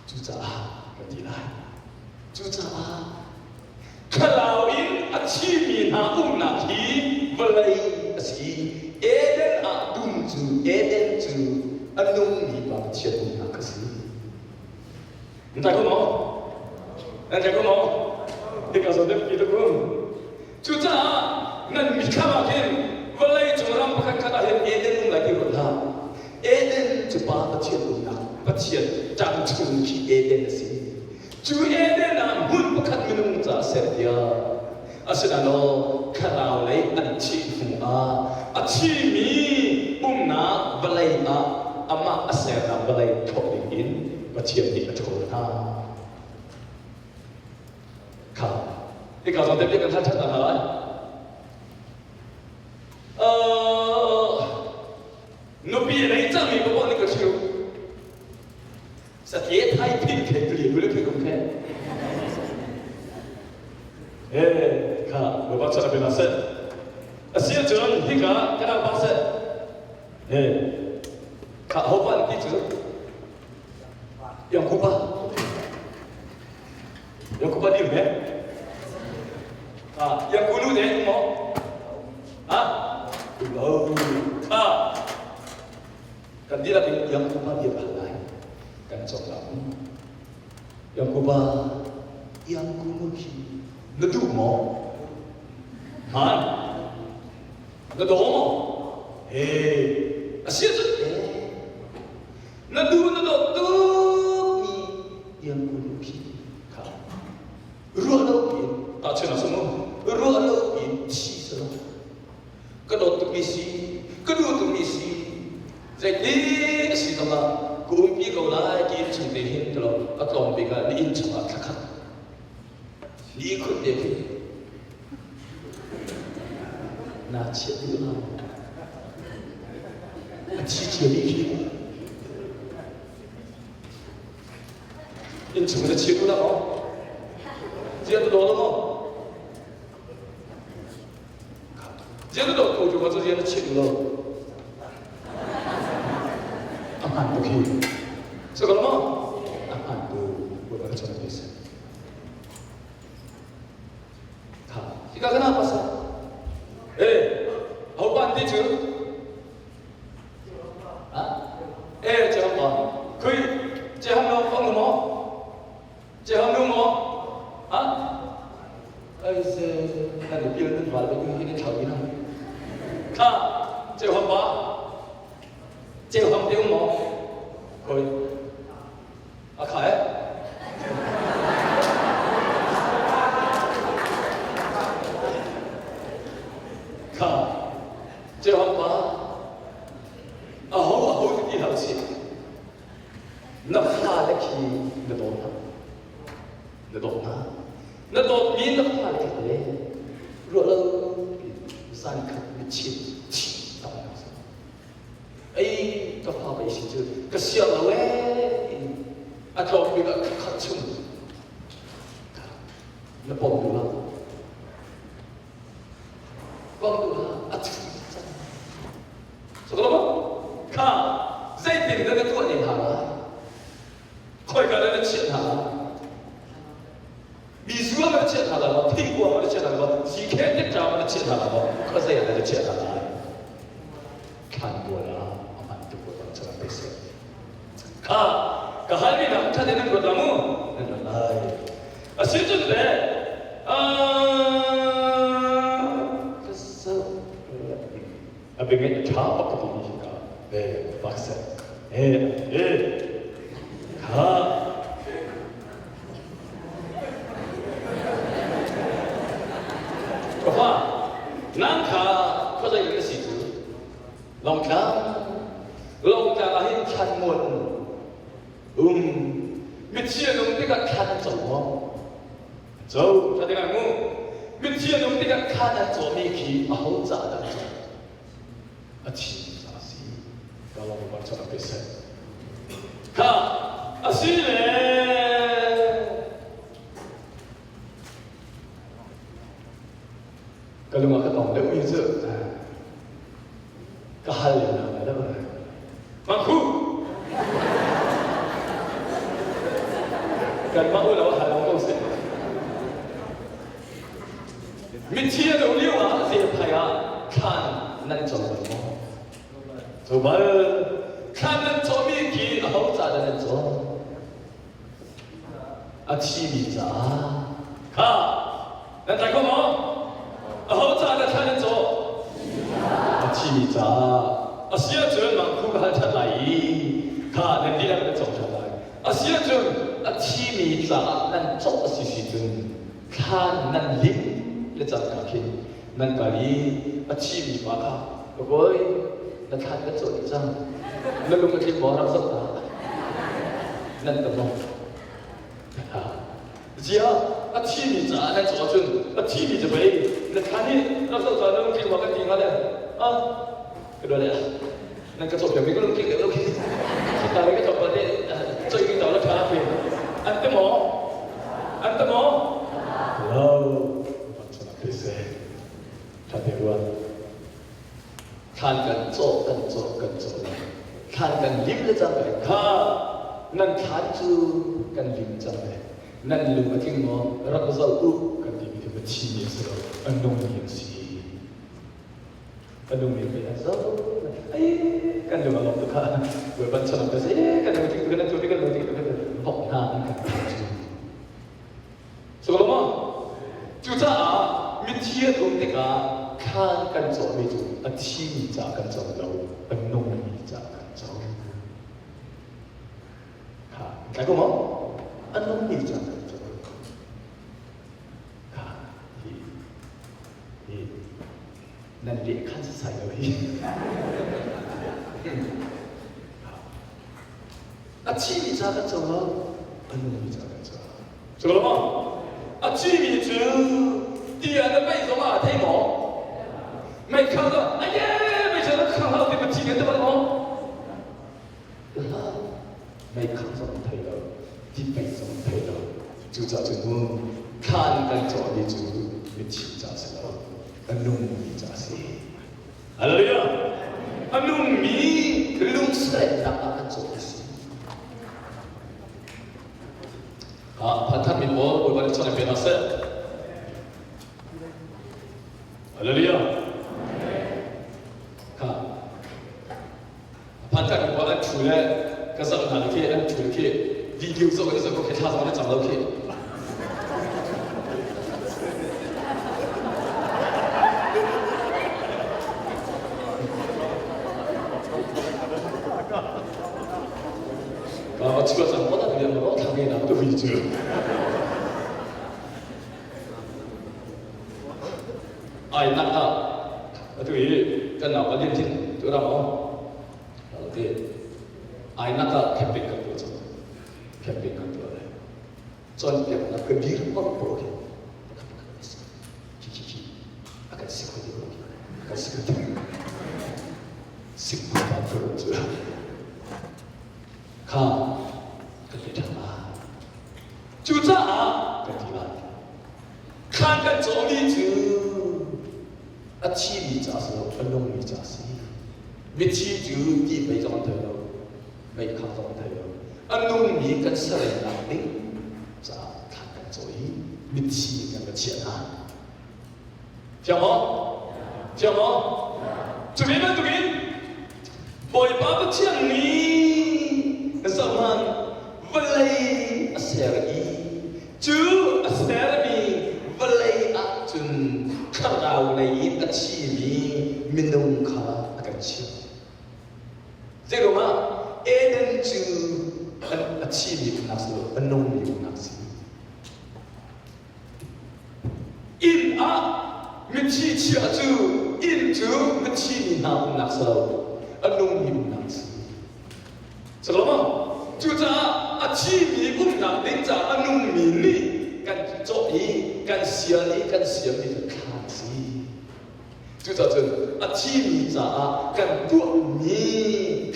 Cucaah ka ti lai. Cucaah thlarau in a thimi hna umnak hi vawlei a si i Eden ah dum cu Eden cu a nungmi pa Pathian umnak a si. Nan tlai ko maw? Nan tlai ko maw? Hika zawn deuh pi tuk rum. Cucaah nan mitthlam ah khin vawlei cung ram pakhat khat ah hin Eden um lai ti ruat hlah. Eden cu Pa Pathian umnak, Pathian ṭang chung khi Eden a si. Cu Eden ah hmun pakhat minung ca ser tiah asinain thlarau lei an thih hnu ah a thimi umnak vawlei ah amah a sernak vawlei thawk ding in Pathian nih a ṭhawl hna. Kha hika zawn te kan hal ṭhan hna lai. Nupi a nei cangmi paoh nih ka chim. Sake thai phin khe tuli hule khe kum khe. Eh, kha bapak chan bina se. Asia cun hika kana pa se. Eh, kha hopan ti cu. Yang kupa. Yang kupa dir me. Ah, yang kulu de mo. Ah, lo. Kha. Kan dihlak in Yakuba bia hal lai kan cawk la mu. Yakuba, Iangkunu khi na duh maw? Hmaan? Na daw maw? He, a si ahcun eh, na duh na dawt tukmi Iangkunu khi kha ruah lo piin tahchun ah mu ruah lo piin thi selaw ka dawt tukmi si ka duh tukmi si zeiti a si zongah ka umpi ko lai ti inn chung te hin ka lo a tlawm bik ah ni inn chungah thla khat ni khut te khi naa chiah duh lo a thi cia mi khi inn chung na chia duh lo maw chia tu daw lo maw Zian na ko cu cu zian na chim lo. A hman tuk hi. So ko mo? A hman tu Bawipa na chon ti si. Tha. Hika kana pa sa. Eh, ho pan ti cu? Ha? Eh, che hong pa. Khui, che hong lo phong mo? Che hong nu mo? Ha? Ai se nan pil nan val ba hi nan thau ina. Kha cheu ham ba cheu ham te mo khoi a kha eh kha cheu ham ba a ho a ho ti ti hau si na fa le khi na daw hna na dawt hna na dawtmi na fale kha le ruah lo zan khat mitchit thi tam ei ka fa pai si cu ka siang lo ee a tlawm bik ah khat chung na pom duh lo pom duh lo a thi cang so kha zeitin na tuah ne hna lai Khoika dah na chiah hna? Mi zuam na chiah hna lai maw? Thingkuang na chiah hna lai maw? Sikhen ṭam na chiah hna lai maw? Khuazei ah na chiah hna lai? Thlan bual ah a hman tuk ko bang chan pe seh. Kha ka hal mi nak ṭhat in nan ruat la mu? Nan ruat lai. A si cun le ka zoh a bing a ṭha bak ka ti mi hi ka bak seh. Eh, kha ka fa nang kha khuazei na si cu Lawngtlang Lawngtlang ah hin thlan muan um mithi an um tikah thlan an co maw co tha tikah mu mithi an um tikah thlan an cawmi khi aho caah dah an co a thi caah a si ka lawm bar chan pe seh kha a si le ka lung ah ka tong deuh mi cu ka hal lem na lai deuh mangkhu kan mah u lo hal long ko seh Mithi an um lio ah zephai ah thlan nan co bal maw? Co bal. Thlan nan cawmi khi aho ca dah nan caw? A thimi caah. Kha, nan tlai kho maw? Aho ca dah thlan nan caw? A thimi caah. A si ahcun mangkhu ka hal ṭhan lai i kha nan dihlak nan cawk ṭhan lai. A si ahcun. a thimi caah nan cawk a si si cun thlan nan lim le cangka khin nan kal i a thimi pa kha ka kawi na thlan kan cawh dih cang na lung a tling maw rak zoh ta nan ta maw Ziah a thimi caah nan cawh ahcun a thimi cu pei na thlan i rak zoh caah na lungtling maw kan ti hnga le ah ka dua le nan ka cawh piak mi ka lungtling deuh lo khi ta le ka cawh pa te coih ding la ṭha khi an ti maw an ti maw lo ṭha te ruat Thlan kan cawh kan cawh kan cawh lai. Thlan kan lim le cang lai. Kha nan thlan cu kan lim cang lai. Nan lung a tling maw? Rak zoh u kan timi khi va thimi a si lo. A nungmi a si. A nungmi pei an zoh. Ai kan lung a lawm tuk kha. Bawipa chan ka si. Kan lung tling tuk nan tu kan lung tling tuk bok hna an kan cu. Solomo cucaah mithi an um tikah thlan kan cawhmi cu a thimi ca kan co lo, a nungmi ca kan co. Kha tlai ko maw? A nungmi ca kan co. Kha hi hi nan leh khan sai lo hi. A thimi ca kan co lo, a nungmi ca kan co. Cu lo maw? A thimi cu ti ah na paih zong ah a thei maw? Meithal cu aye meithal na khang hau ti ma thi kan ti bal maw? Meikhang zong an thei lo, ti paih zong an thei lo. Cucaah cun mu thlan kan cawhmi cu mithi ca si lo, a nungmi ca si. Hallelujah! A nungmi lungsernak ah kan cawh a si. Phan mi pawl Bawipa nih chawnh in pe hna seh. Hallelujah! Kha phan than mi pawl an thu le ka zoh hna khi an thu khi video zoh in zoh ko khi thla zong an cam lo khi. Ka chua cang ko tak liam ro thang na tu hi chu. Ai nak ha atu hi kan nau pa lian thin tu ram o. Te ai nak ah camping kan tuah cang. Camping kan tuah le. Cawnpiaknak ka dir por por khi khi khi khi a kan sik hoi ko a kan sik hoi sik pa pa ko cu kha kan pe ṭhan la cucaah kan ti lai khan kan cawmi cu a thimi ca si lo a nungmi ca si mithi cu ti pei zong an thei lo mei kha zong an thei lo a nungmi kan sernak ding caah thla kan cawi i mithi kan va chiah hna. Thiang maw? Thiang maw? Cu ve bantukin Bawipa Pathian nih zaman vawlei a ser i cu a sermi vawlei ah cun thlarau lei in a thimi minung kha a kan chiah. Zeiruangah Eden cu a thimi umnak si lo, a nungmi umnak si. Inn ah mithi chiah cu inn cu mithi mi hna umnak si lo, a nungmi umnak si. Cu Cucaah a thimi umnak ding caah a nungmi nih kan cawh i kan sial i kan siammi cu thla a si. Cucaah cun a thimi caah kan tuahmi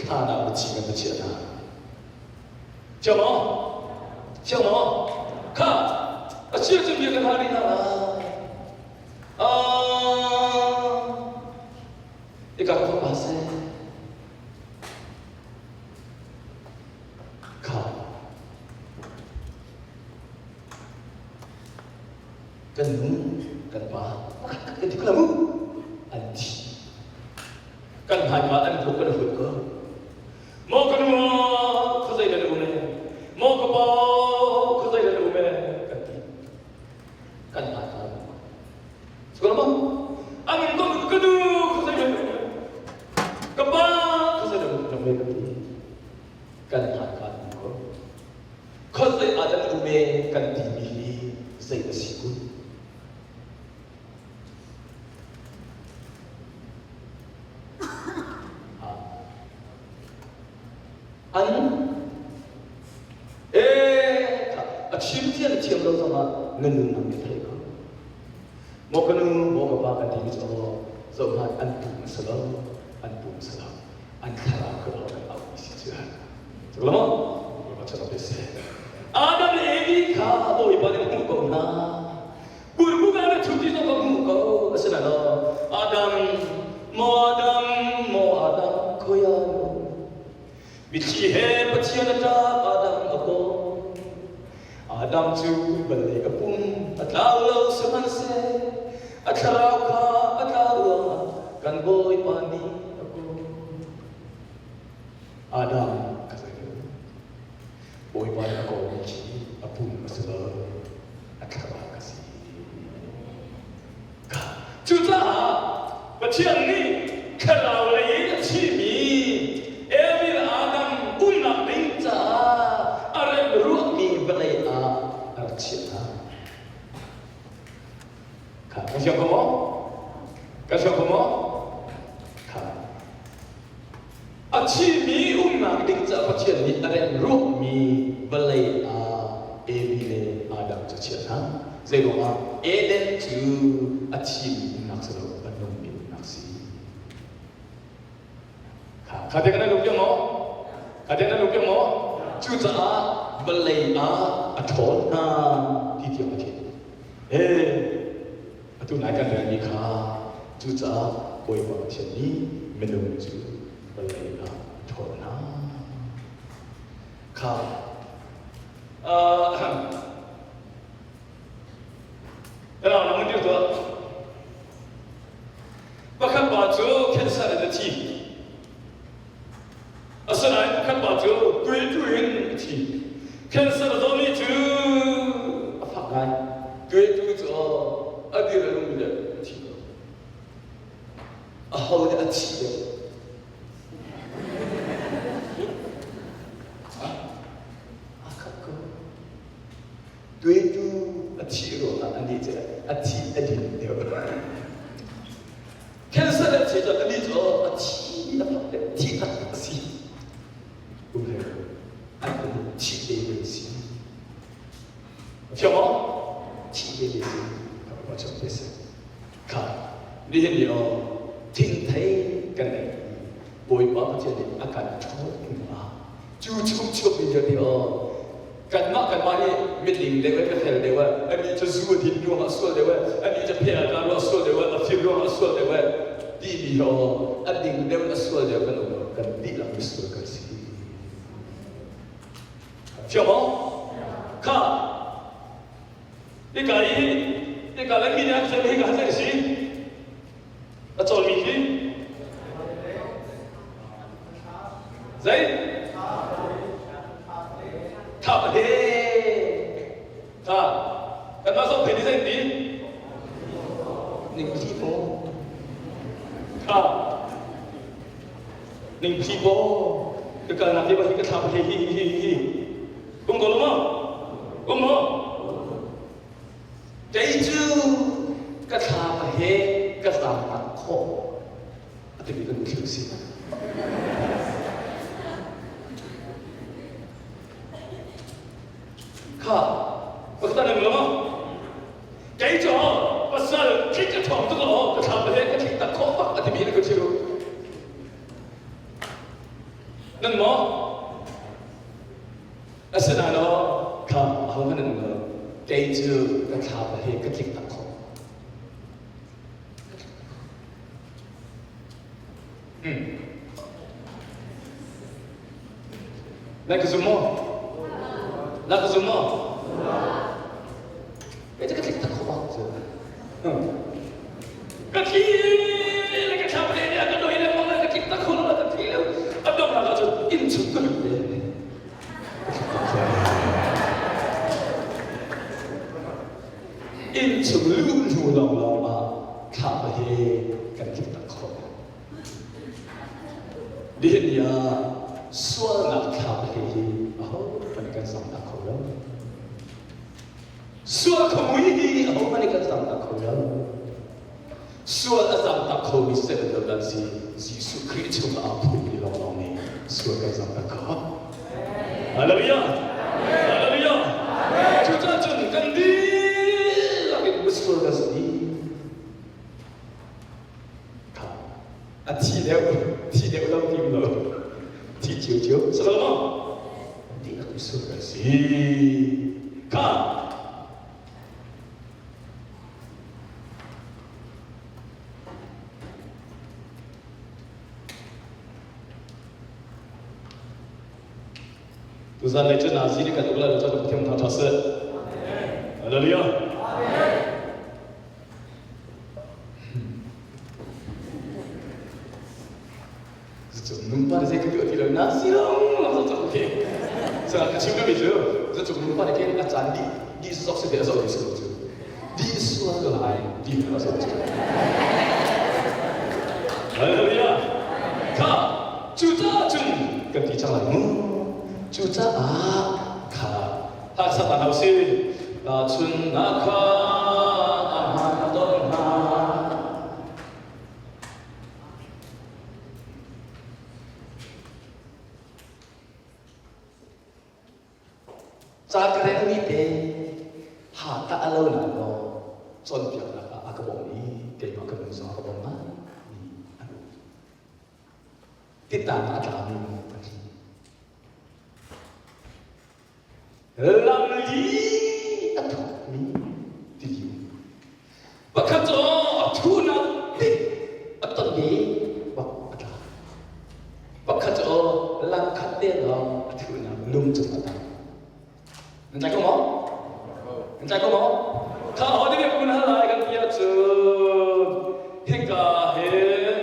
thlan ah mithi kan va chiah hna. Thiang maw? Thiang maw? Kha a chia cun bia kan hal rih hna lai. Ika ka pa seh. Kha kan nu kan pa kan ti ko mu an thi kan hmaika an hluk kan hlut ko maw ka nu khuazei nan um e maw ka pa khuazei nan um e kan ti kan hmaika Sukal mo amin ko ka nu khuazei nan um e ka pa khuazei nan um e kan ti kan hmaika an ko. vawlei ah kan um e kan timi hi zei a si kun? An e a chim thiam thiam lo zongah na nunnak nih thei ko. Maw ka nu, maw ka pa kan timi cu zohhmanh an pum a si lo, an pum a si lo. An thlarau kha kan auh mi si cu. Culo Adam le Evi kha Bawipa nih a hmuh ko hna. Kulhbuk ah na ṭhut ti zong ka hmuh ko. Asinain Adam, maw Adam, maw Adam, khoi ah na um? Mitthli he Pathian a ṭap, Adam a kawl. Adam cu vawlei a pum a tlau lo sihmanhseh a thlarau kha a tlau ruangah kan Bawipa nih a kawl. Adam ka zei Bawipa nih a kawlmi khi a pum a si lo, a thlarau ka si. Cucaah Pathian nih thlarau lei in a thimi Evil Adam umnak ding caah a rem ruahmi vawlei ah a rak chiah hna. Kha kan siang kho maw? Kan siang kho maw? Kha A thimi umnak ding caah Pathian nih a remh ruahmi vawlei ah Evi le Adam cu a chiah hna. Zeiruangah Eden cu a thimi umnak si lo, a nungmi umnak si. Kha kha te kan lung maw? Kha te kan lung maw? Cucaah vawlei ah a ṭhawl hna ti tiang a thim. Ee, atu nai kan relmi kha cucaah Bawipa Pathian nih minung cu vawlei ah a ṭhawl hna. Kha Tanaw nang dir tuah. Pakhat pa cu cancer in a thi. Asinain pakhat pa cu tuitu in a thi. Cancer a zawmi cu a fak ngai. Tuitu cu a dir a lung le a thi ko. Aho nih a thi deuh? A khat ko. Tuitu a thih ruangah anih cu a thi a din deuh. Cancer a thi cu anih cu a thi a fak deuh, thi tak a si. Um he an thi te ve si. Thiam maw? Thi te ve si. Ka pa te si. Kha nihin ni aw thingthei kan nei. Bawipa Pathian nih a kan ṭhawl hnu ah cu chung chuak mi vialte aw kanmah kanmah nih mitling deuh eh mifel deuh eh anih cu zu a din ruangah sual deuh eh anih cu phe a tla ruangah sual deuh eh a fir ruangah sual deuh eh timi aw a ding deuh a sual deuh kan um lo kan dihlak misual kan si Thiam maw? Kha hika i hika le mi nih an fel hika zei si a cawlmi khi zei tha he tha kanmah zong thei ni zei ti ning phi paw tha ning phi paw ka kalnak hi hi ka thla hi hi hi hi um ko lo maw um maw Kei cu ka thla he ka zaangtak khawh a timi kan thil si. Kha, pakhat nan lo Kei cu pasal tlik ka ṭhawng tuk lo ka thla he ka tlik tak khawh bak a timi na ka thil. Nan maw? Asinain aw kha ahohmanh an um lo. Kei cu ka thlapa he ka tlik tak khawh. Na ka zum maw? Na ka zum maw? Kei cu ka tlik tak khawh bak cu. Ka tli le ka thlapa le ka doi le mong le ka tlik tak khawh lo ka tli lo. A donghnak ah cun inn chung ka lut te. Inn chung luh hnu lawnglawng ah thlapa he kan tlik tak khawh. Nihin ni ah sualnak thlapa he hi aho hmanh kan zam tak kho lo. Sual kha mui hi ahohmanh nih kan zamtak kho lo. Sual a zamtak khomi seven lo dan si Jesuh Khrih chungah aa phummi lawnglawng nih sual kan zamtak khawh. Hallelujah! Hallelujah! Cucaah cun kan dihlak in misual kan si dih. Kha a thi deuh, thi deuh lo tim lo. Thi cio cio, si lo maw? Dihlak misual kan si. Kha Tuzan lei cu Nazi nih kan uk lai lo caah Pathian thangṭhat seh. Hallelujah. Cucu nungpa nih zei ka tuah ti lo Nazi long long zo cang khi. So ka chim mi cu cucu nungpa nih khin a caan dih dih sawk si te a zoh ti si lo cu. Dih sual ko lai ti a zoh cu. Hallelujah. Kha cucaah cun kan ti cang lai mu. Cucaah kha hak hna usih. Tahchunnak kha a hmaan a ton hna. Ca ka relmi te ha ta a lo nak law cawnpiaknak ah a ka bawmh i keimah ka nun zong a ka bawmh ngai mi an um. Titang a tlami an si. Lamli a thukmi tiliu. Pakhat cu a thunak dik a ton i bak a tla. Pakhat cu lam khat te lawng a thunak lung cung a tang. Nan tlai ko maw? Nan tlai ko maw? Kha ho ding kun hal lai kan ti ahcun hika hin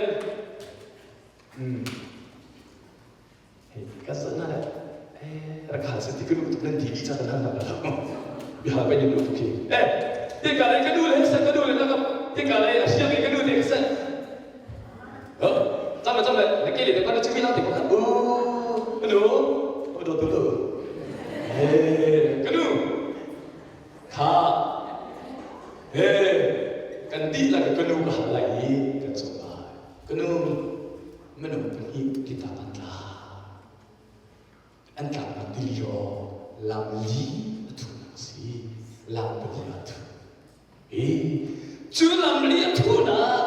Ka sana le rak hal se ti ka duh tuk nan ti dih ca kan hal nak lo. Bia kan in duh tuk hi. Eh, ti ka le ka nu le sa ka nu le ka ti ka le a siang ka nu te ka san. Oh, cham le cham le na ke le ka na chimi lang te ka u nu o do do do. Eh, ka nu kha eh kan di la ka nu ka hal lai i kan so lai. Ka nu minung pahnih kita an tla. An tlaknak tili aw lam li a thunak a si. Lam pali a thu. Hi cu lam li a thunak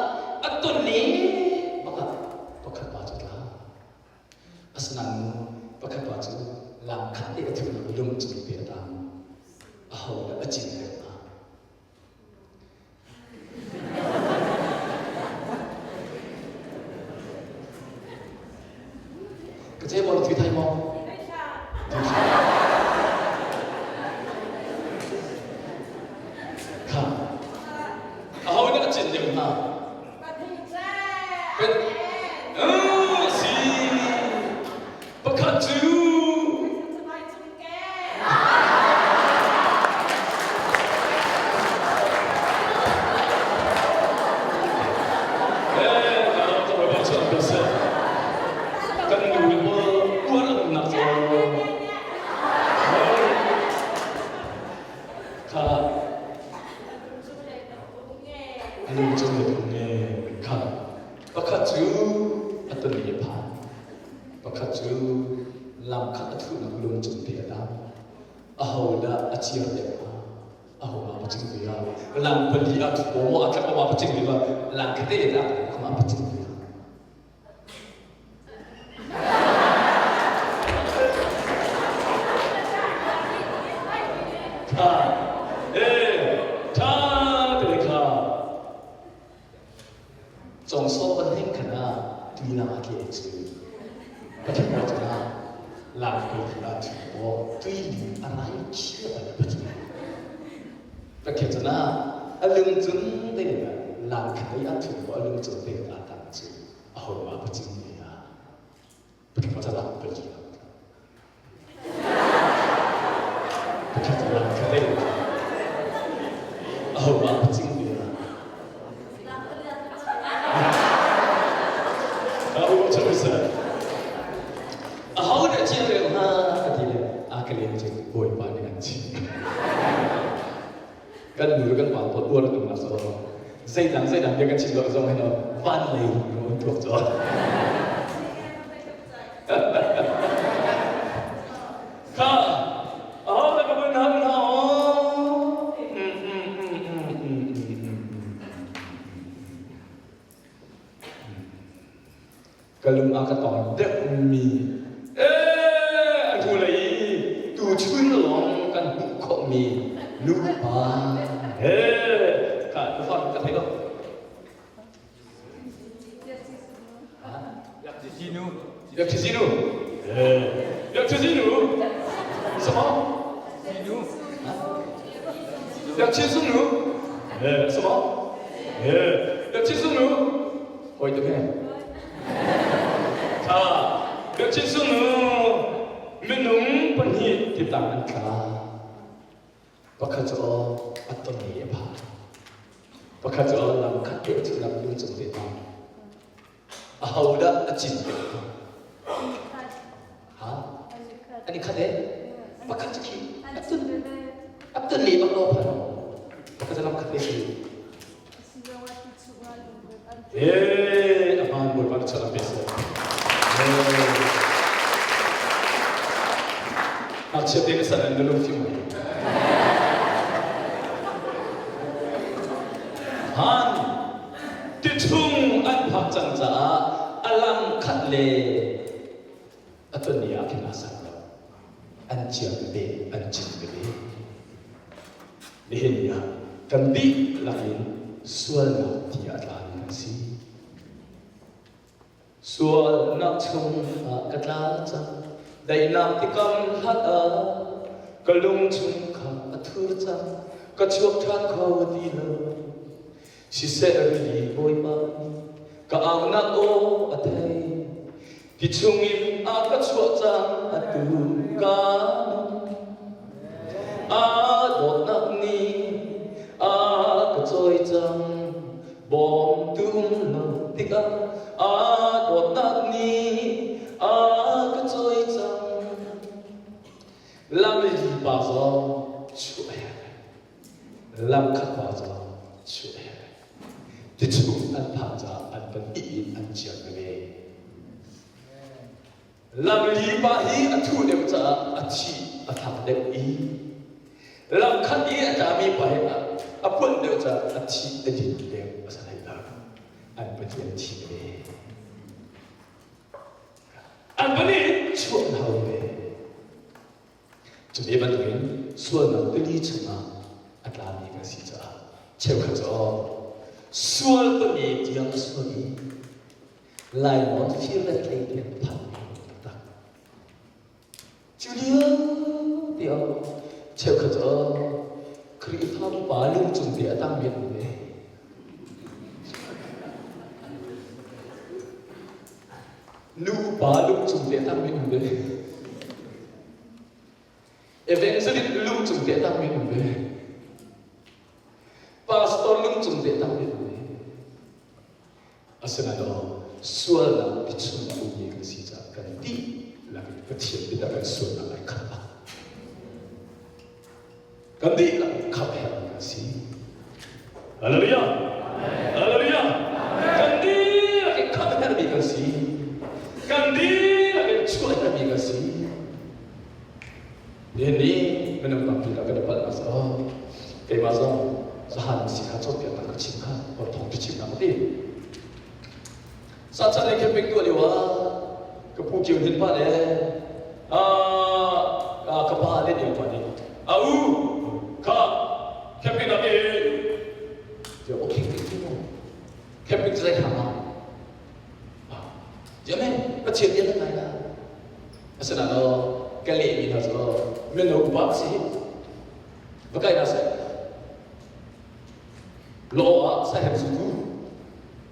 a ton ni pakhat pakhat pa cu tla. Asinain mu pakhat pa cu lam khat te a thunak lung cung te a tang. Aho dah a cin deuh hnga? Ka ce maw na thui thai maw? Kha. Aho dah a cin deuh hna? Si. Pakhat cu Kan nu le uar an umnak cu kha lung cung le nge kha pakhat cu a ton i a phan Pakhat cu lam khat a thuhnak lung cung te a dam. Ahodah a ciar deuh hnga? Aho ma pacing ve ah? Lam pali a thu maw a tlak ma pacing ve ma? Lam khate dah ma pacing ve Tha eh tha te kha Cawngsawm kan heng khan ah tuilang a tle cu Pathian pa cungah lak ko ah thu paw tuili a rai khia ban Pathian Pathian cungah a lung cun te lang khat i a thu paw a lung cun te a tang cu a ho ma pacing ne a Pathian pa cungah Pathian Pathian cungah khat a ho ma pacing ne a Aho dah ciang rel hnga ka ti le a ka lem cu Bawipa nih an chim. Kan nu le kan pa pawl uar an umnak cu zeidang zeidang bia kan chim lo zong hin van lei rum an tuak cu. Kha aho le ka vun hal hna Ka lung a ka tong deuhmi ee a hnulei i tuchun lawng kan hmuh khawhmi nupa he ka ka ka thei lo. Yak Sinu. Yak Sinu. Sama? Sinu. Yak Sinu. Sama? Yak Sinu. Hoi te phe. Tha. Yak Sinu. Minung pahnih titang an tla. Pakhat cu a ton i a phan. Pakhat cu lam khat te cu lam lung cung te tang. Ahodah a cin deuh hnga? Ha? An i khat eh? Pakhat cu khi a tun a tun le bak lo phan. Pakhat cu lam khat te si. Eh, a hmaan Bawipa na chan pe seh. Ngakchia te na san an na lungfim mai. Han Tichung an phak cang caah a lam khat le a ton ni ah khin aa san lo. An ciam veve, an cin veve. Nihin ni ah kan dihlak in sualnak ti a tlami kan si. Sualnak chung ah ka tla cang, daihnak tikam hlat ah ka lung chung kha a thur cang, ka chuak ṭhan kho ti lo. Siseh rili Bawipa nih ka aunak aw a thei, ti chungin a ka chuah cang atu ka nung. Aa dawtnak nih a ka cawi cang, bawmtu um lo tikah aa dawtnak nih a ka cawi cang. Lam li pa zong chuah a herh. Lam khat pa zong chuah a herh. Tichung an phak caah an pahnih in an ciam veve. Lamli pa hi a thuh deuh caah a thi a thak deuh i lamkhat i a tlami pa hi a puanh deuh caah a thi a din deuh a si hlei lo. An Pathian thi ve. An pahnih chuah hau ve. Cu ve bantukin sualnak tili chungah a tlami kan si caah cheukhat cu sual pahnih tiang a sual i lainawn fir le tlei tiang phan taktak. Cu lio tiang cheukhat cu Khrihfa upa lungcung te a tang men ve. Nu upa lungcung te a tang men ve. Evangelist lungcung te a tang men ve. Pastor lungcung te a tang men ve. Asinain sualnak biachung a ummi kan si caah kan dihlak in Pathian mit ah kan sualnak ai khat bak. Kan dihlak khamh herhmi kan si. Hallelujah! Hallelujah! Kan dihlak in khamh herhmi kan si. Kan dihlak in chuah herhmi kan si. Nihin ni minung tampi lah kan i palh nak oh keimah zong zahan si kha cawnpiaknak ka chim kha or thawng ka chim nak ti sa chan lei camping tuah lio ah ka pu kio hin pa le ka pa le ne pa nih a u kha camping nak e tiah okay okay camping zai kha ma Amen. Pathian bia kan ngai la. Asinain ka lehmi hna cu mino upa si va kai hna seh. Law ah sahep zutu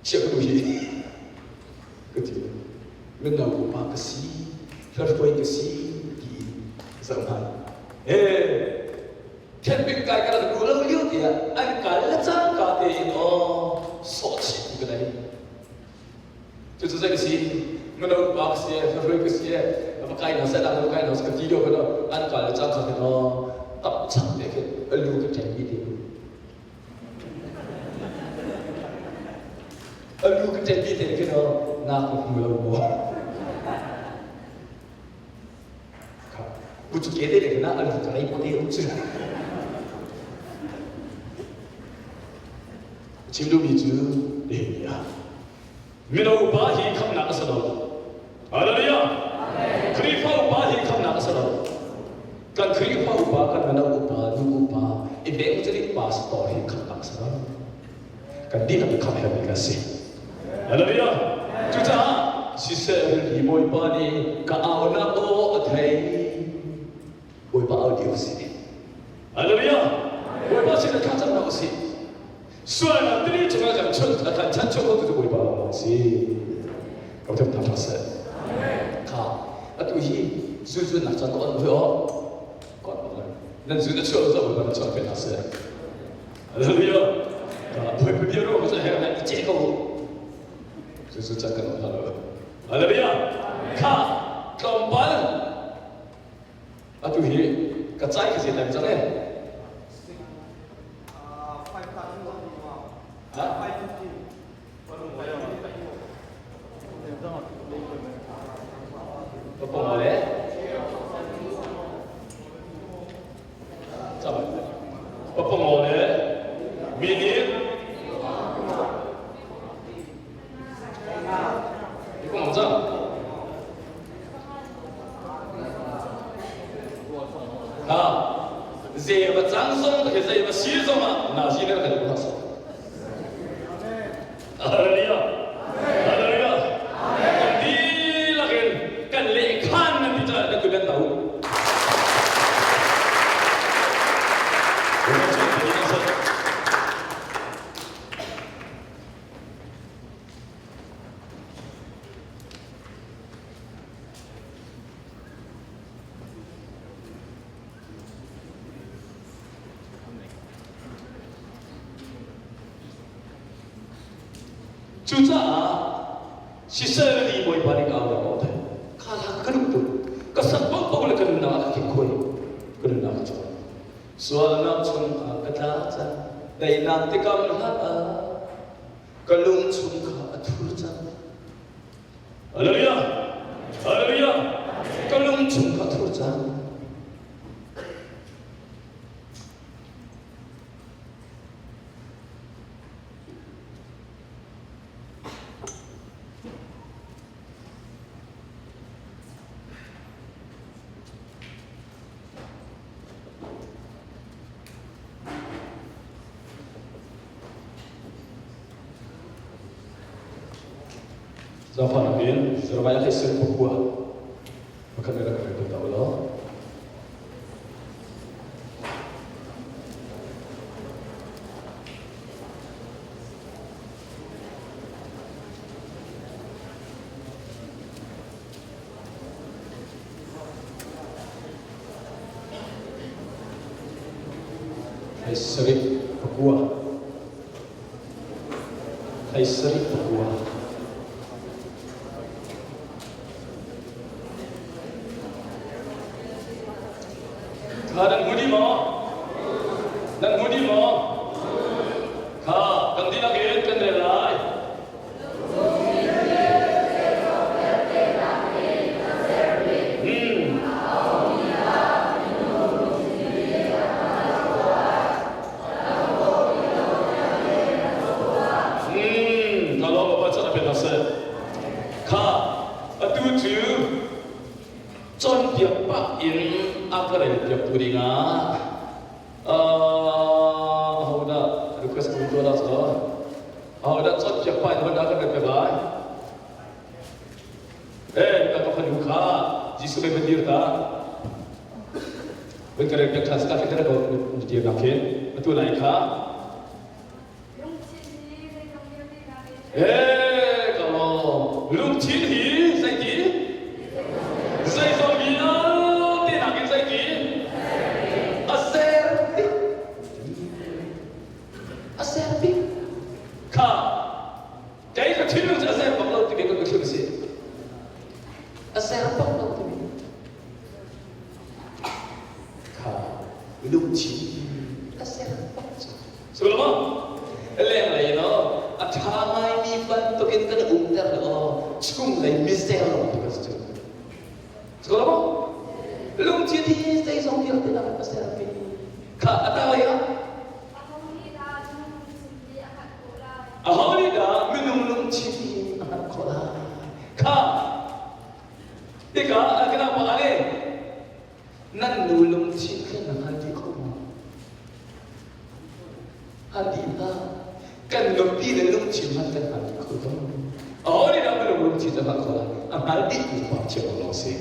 chiah ka duh hi ka ti. Mino upa ka si, hlathuai ka si ti zoh hmanh. Eh, camping kai ka rak duh lo lio tiah an kal le cangka tein aw sawh chih ka nei. Cucu zei ka si? Mino upa ka si, hruai ka si, va kai hna seh, va kai hna seh ka ti lio khan an kal le cang kha khin aw tap chak te khin a lu ka ṭeng mi te. Khamnak ka hmu lo maw? Pucu ke te le na an ka rei te um cu. Chim duhmi cu Nehemiah. Mino upa hi khamnak a si lo. Hallelujah. Khrihfa upa hi khamnak a si lo. Kan Khrihfa upa, kan mino upa, nu upa, evangelist pastor hi khamnak a si lo. Kan dihlak i khamh herhmi kan si. Hallelujah. Cucaah siseh hi Bawipa nih ka aunak aw a thei. Bawipa au ti usih. Hallelujah. Bawipa sin ah thlacamnak usih. Sualnak tili cungah kan chun kan chan chuak ko tu Bawipa lawng si. Ko them tha tha seh. Kha atu hi zunzun nak chan ko an hui o. Kon nan zun a chuak zo Bawipa na chuak pe na seh. Hallelujah. Bawipa bia ro ko her na i che ko. Zunzun chan kan um halo. Hallelujah. Kha tlawmpal Atu hi ka cai ka zin cang e. Ha? Papong le? Papong le? Minute? Ikaw cang. Ha zei va cang zong he zei va si zong ah nazi nih kan duh sa. Hallelujah. Hallelujah. Kan dihlak in kan lehkhan nan ti caah nan tu kan tau. Cucaah siseh ni Bawipa nih ka au ko thai. Kha la ka duh tuk. Ka sak paohpaoh le ka nunnak ah ka khin khuai. Ka nunnak ka cawn. Sualnak chung ah ka tla cang. Daihnak tikam hlat ah ka lung chung kha a thur cang. Hallelujah! Hallelujah! Ka lung chung kha thur cang. Zaangfahnak in Jeremiah hlei sir pakua pakhat le rak rel ta ulaw. Hlei sarih pakua. Hlei sarih pakua. Kha nan hmu dih maw? Nan hmu dih maw? Kha kan dihlak in kan rel lai. Ka lawm pa chan a pe hna seh. Kha atu cu cawnpiak pah in a ka rel piak tu dingah ahodah request ka tuah dah cu? Ahodah cawnpiak pah in ahodah kan rel piak lai? Eh, ka ka fanu kha Jesuh mei van dir ta. Van ka rel piak ṭhan saka khi ko dir nak hin atu lai kha. Eh, ka lawm. Lungthin hi zeiti? Zeizong vialte nakin zeiti? A ser bik. A ser bik. Kha Kei ka thinlung cu a zer bak lo timi ka thil a si. A zer bak lo timi. Kha lungthin a zer bak cu. Sulama lenglei no a ṭha ngaimi bantuk. bantukin kan umter le aw chunglei mizer lo tu kan si cu. Siko Lungthin hi zeizong vialte nak a sermi kha a tanglei ah Aho nih dah minung lungthin hi a hngalh khawh lai? Kha tikah a kenapa ale nan nu lungthin kha na hngal dih kho maw? Hngal dih hlah. Kan nupi le lungthin hmanh kan hngal dih kho lo. Aho nih dah minung lungthin cu a hngalh khawh lai? A hngal dih tu pa Pathian lawng si.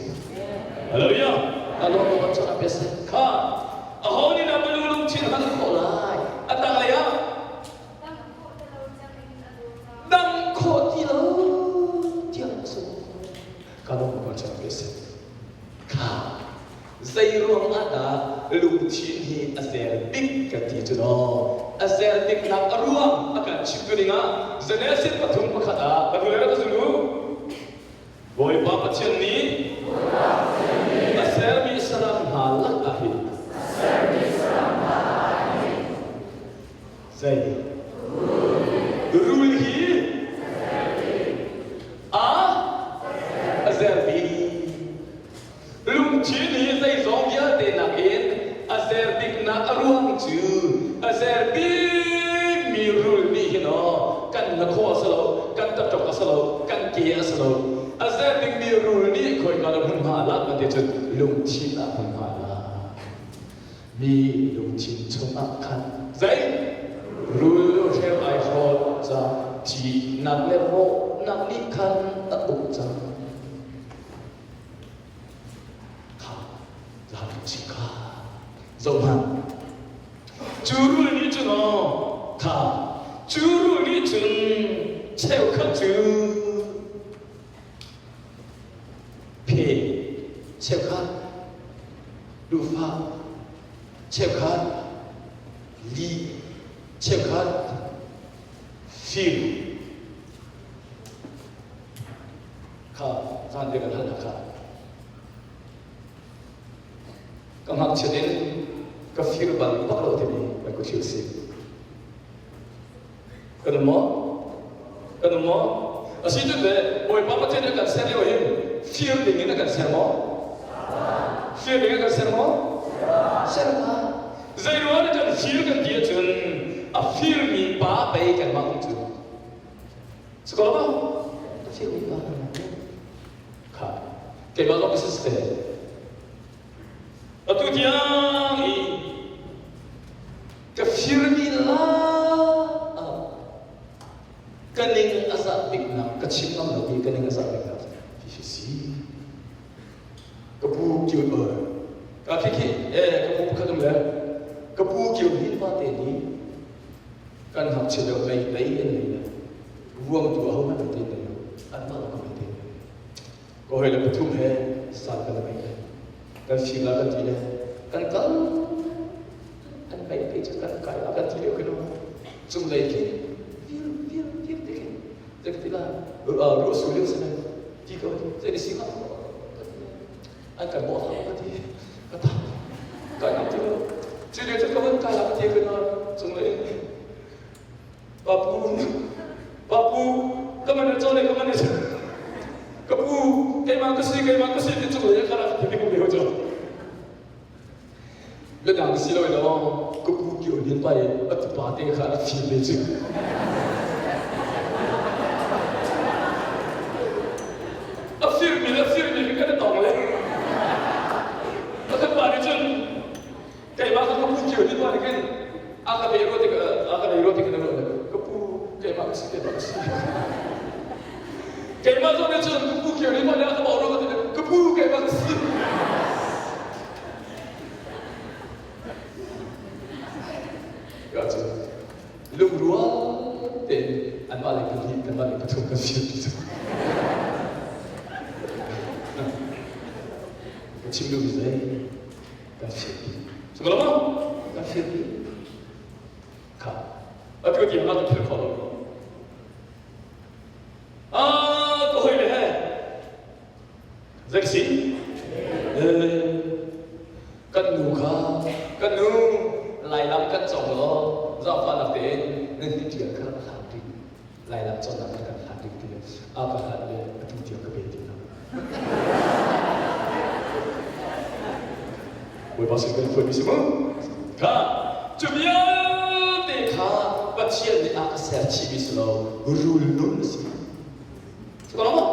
Hallelujah. Ka lawm ko cun a bia Kha aho nih dah minung lungthin a hngalh khawh lai? A tanglei ah dang khawh ti lo tiang a si. Ka lawm ko cun a bia Kha zei ruang ah dah lungthin hi a zel bik kan ti cu daw? A zel biknak a ruang a kan chimtu dingah Genesis 3:1 ah ka le ka zulu Bawipa Pathian nih a sermi saram hna lakah hin zei rul hi a a zermi Lungthin hi zeizong vialte nakin a zer biknak a ruang cu a zer bikmi rul nih hin aw kan hnakhaw a si lo, kan taṭok a si lo, kan ke a si lo. A zer bikmi rul nih khoika dah hmunhma a lak kan ti cun lungthin ah hmunhma a lak. Mi lungthin chungah khan zei rul hreu ai hrawt ca thihnak le rawhnak nih khan a uk cang. Kha si kha zohhmanh cu rul nih cun aw kha cu rul nih cun cheukhat cu phe cheukhat duhfah cheukhat lih cheukhat fir Kha zan te kan hal kha. Ka ngakchiat in ka fir bal bak lo timi kan ku thil si. Kan um maw? Kan um maw? Asi cun le Bawipa Pathian nih a kan ser lio hin fir ding in a kan ser maw? Fir ding in a kan ser maw? Ser hlah. Zei ruang ah kan fir kan ti ahcun a firmi pa pei kanmah um cu. Sekolah firmi pa kha keimah zong ka si seh. Atu tiang i ka firmi la ka ning a zah biknak ka chim ngam lo i ka ning a zah biknak hi si. Ka pu kiu ka khi khi e ka pu pakhat um le ka pu kiu hin pa te ni Kan ngakchia deuh mei mei an nei le vuangtu ahohmanh an te lo anmah lawng kan te. Ka hoi le pathum he sal kan mei le kan fim la kan ti le kan kal an mei pe cu kan kai la kan ti lio khin cunglei khi vir vir vir te khin te ti la ruah su lio sene ti ko zei si nga an kan bawh hlah ka ti ka ta ka ngam ti lo cu lio cu ka van kai la ka ti ka cunglei papu papu ka man cho le ka man ka pu keimah ka si keimah ka si ti cunglei ka rak ti ko mi ho cho biadang si lo lo ka pu kio din pai atu pa te kha a fim ve cu a firmi le firmi kan tong le a kan pa nih cun keimah ka pu kio din pa nih khin a ka bei ro tik a ka bei ro tik na ka pu keimah ka si keimah ka si keimah zong nih cun ka pu kio din pa nih a ka bawh ro ka pu keimah ka si. Lungrual tein anmah lei pahnih kanmah lei pathum kan si ti cu. Ka chim duhmi zei kan fian dih. Sukalo ma? Kan fian dih. Kha. Atu tiang ah ka philh kho lo. Ah, ka hoi le he. Zei si? Kan nu kha kan nu lailam kan cong law zaangfahnak tein nan hni ṭial kha a hlang ding. Lailam cawnnak na kan hlat ding ti a ka hlat le atu tiang ka pe ti lo. Bawipa sin kan phuan mi si mu. Kha cu vialte kha Pathian nih a ka ser chih mi si lo rul nun a si. Si ko lo maw?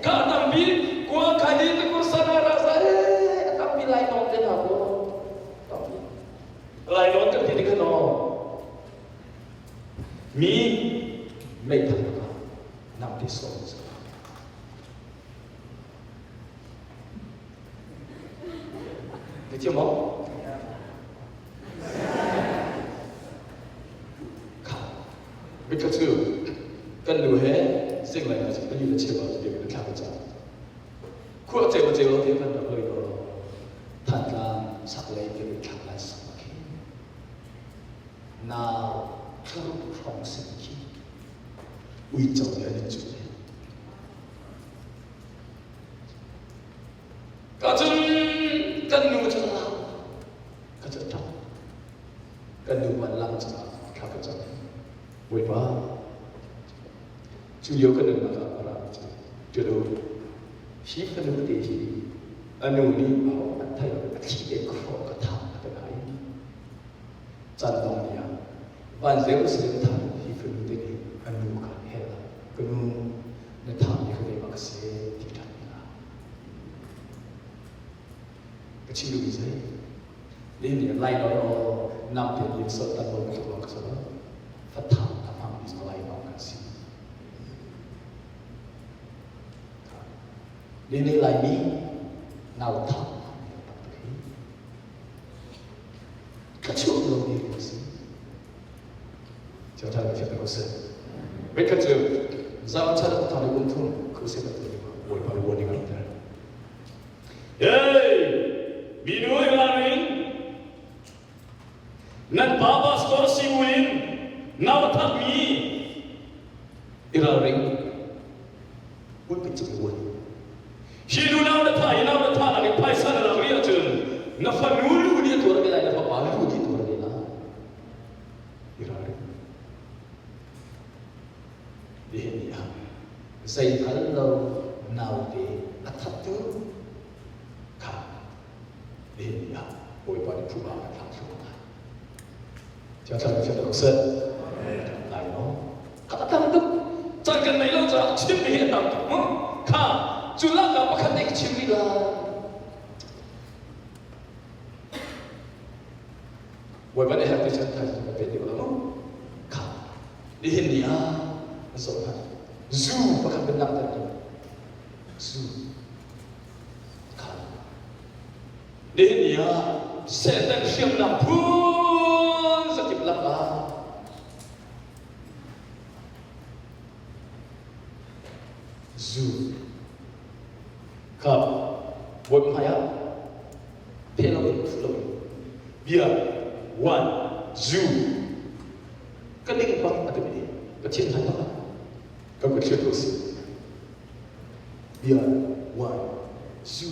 Kha tampi kua khai di te kur sana rasa e tampi lai nong te hna ko. Tampi. Lai non kan ti ti khan no. Mi meithal lakah namte sawm an si. Na thiam maw? Kha. Bikha cu kan nu he zinglei ah cun pali le cheu ah biakinn a thlak i cang. Khua ceu ceu lo te kan rak loi ko. Thantlang saklei biakinn thlak lai sak khi. Nau thlaruk hrawng sin khi uico nih an in cuh. Ka cun kan nu cu lang ka cu ṭap. Kan nu man lang cu thla ka cam. Bawipa, cu lio ka nunnak ah a rami cu ṭilo hi fanu te hi a nu nih aho an thei a thli te khawh ka thah a ka nai. Caan dong ni ah van Jerusalem thah hi fanu te nih a nu kha hell ah ka nu na thah mi kha keimah ka si ti ṭhan la. Ka chim duhmi zei? Ni nih lai lo nam te yin sol tan lo tluk lo ka so fathang a hmang mi lai lo kan si. Ni nih lai mi nau thah tak tak hi. Ka chuah lo mi kan si. Chiao ṭha ka fiang ko seh. Voikhat cu zam chan thong le kum thum crusade a tuah lio Bawipa nih warning a rak ter. Hey, minu in nan pa pastor si buin nau thakmi i ralring pulpit cung i uan. Hi nu nau na tha i nau na tha nak in phaisa na lak rih ahcun na fanu lu nih a tuar ve lai na fapa lu nih a tuar ve lai. I ralring. Nihin ni ah zei hngal lo naute a thattu kha nihin ni ah Bawipa nih phuba a thlak thluahmah lai. Thiang Thlarau fiang ko seh. Lai maw? Kha a tam tuk. Caan kan nei lo caah chim mi hi a tam tuk mu. Kha cu lakah pakhat nih ka chim rih lai. Bawipa nih herh ti cun thaizing kan pe ti ko mu. Kha nihin ni ah zoh hmanh. Zu pakhat kan langhter tu. Zu. Kha Nihin ni ah Satan hriamnam phun zakip lakah zu kha bawi hmai ah phe loin thu loin bia one zu ka ning bak a timi Pathian hmai bak ah ka kut thlir ko si bia one zu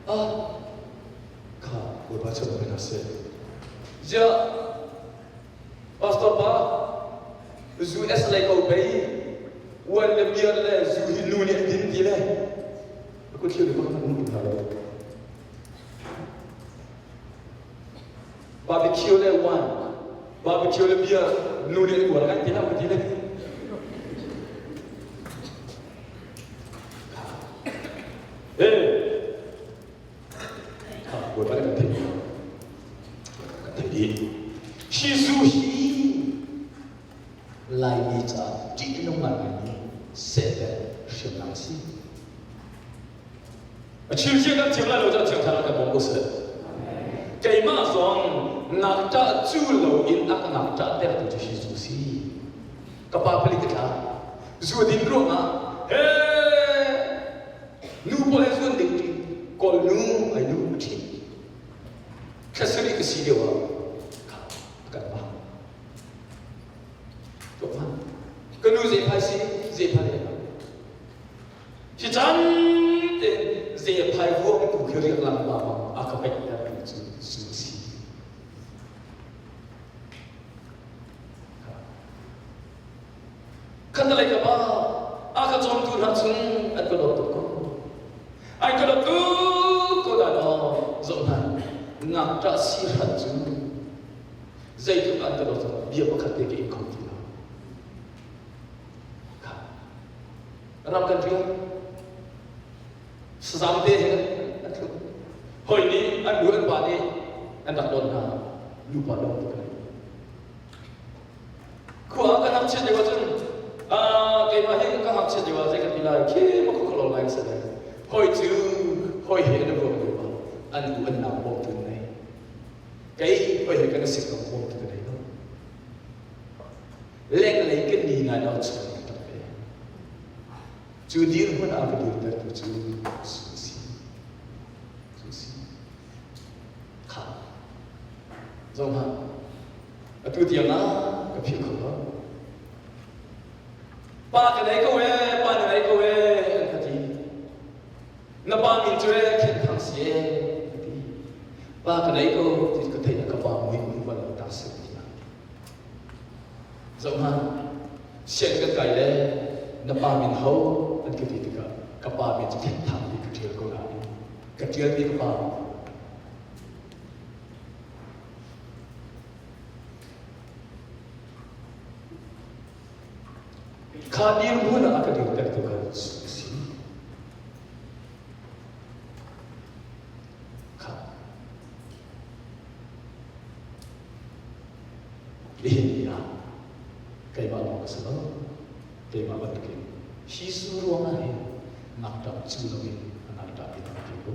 Ah, kha Bawipa cu kan hna seh. Ziah, Pastor pa, zu es lei ko bei, uan le beer le zu hi nu nih an din ti le, a kut thlir bak kan um hna lo. Barbecue le wine, barbecue le beer nu nih an uar ngai ti hlah ti le. Hey, Bawipa nih kan theih kan theih dih. Hi zu hi Laimi caah ṭih a nung ngaingaimi sehbel hriamnam a si. A chim sia kan thiam lai lo caah thiangthar kan bawm ko seh. Keimah zong ngakṭah cu lo in a ka ngakṭah tertu cu hi zu si. Ka pa palik ka tla. Zu din ruangah he nu pawl he zuan ding ṭi kawl nu ai nu a ṭhi. Thla sarih ka si lio ah ka kan pa. Ka nu zei phai si zei phai le Hi caan te zei phai ruang tu khi riak lang ma a ka peih ter tu cu zu si. Ngakṭah si hrat cu zeitluk an ka dawt zongah bia pakhat te ka ing kho ti lo. Ram kan rial. Sazam te he an thluk. Hoi nih an nu an pa nih an rak don hna. Nupa dong ti kai. Khua ka ngakchiat lio ahcun keimah hi ka ngakchiat lio ah zei ka ti lai khi ma kho lo lai sa lai. Hoi cu hoi he an ruang lio ah an u an nau bawmtu nei. Kei hoi he kan sik ko bawmtu ka nei lo. Lenglei kan ni ngai lo chung ka tak ve. Cu dirhmun ah ka dirtertu cu si. Cu si. Kha. Zong hmanh. Atu tiang ah ka philh kho lo. Pa ka nei ko ee, pa na nei ko ee, an ka ti. Na pa min cu ee, Khen Thang si ee, ka ti. Pa ka nei ko ti ka theih ka pa mui mu bal lo ta si ti. Zoh hmanh, sian kan kai le na pa min ho an ka ti tikah ka pa min cu Khen Thang ti ka ṭial ko nain ka ṭialmi ka pa Kha dirhmun ah a ka dirtertu kha a si. Kha. Nihin ni ah keimah lawng ka si lo. Keimah bantukin hi su ruangah hin ngakṭah cu loin a ngakṭah mi tampi ko.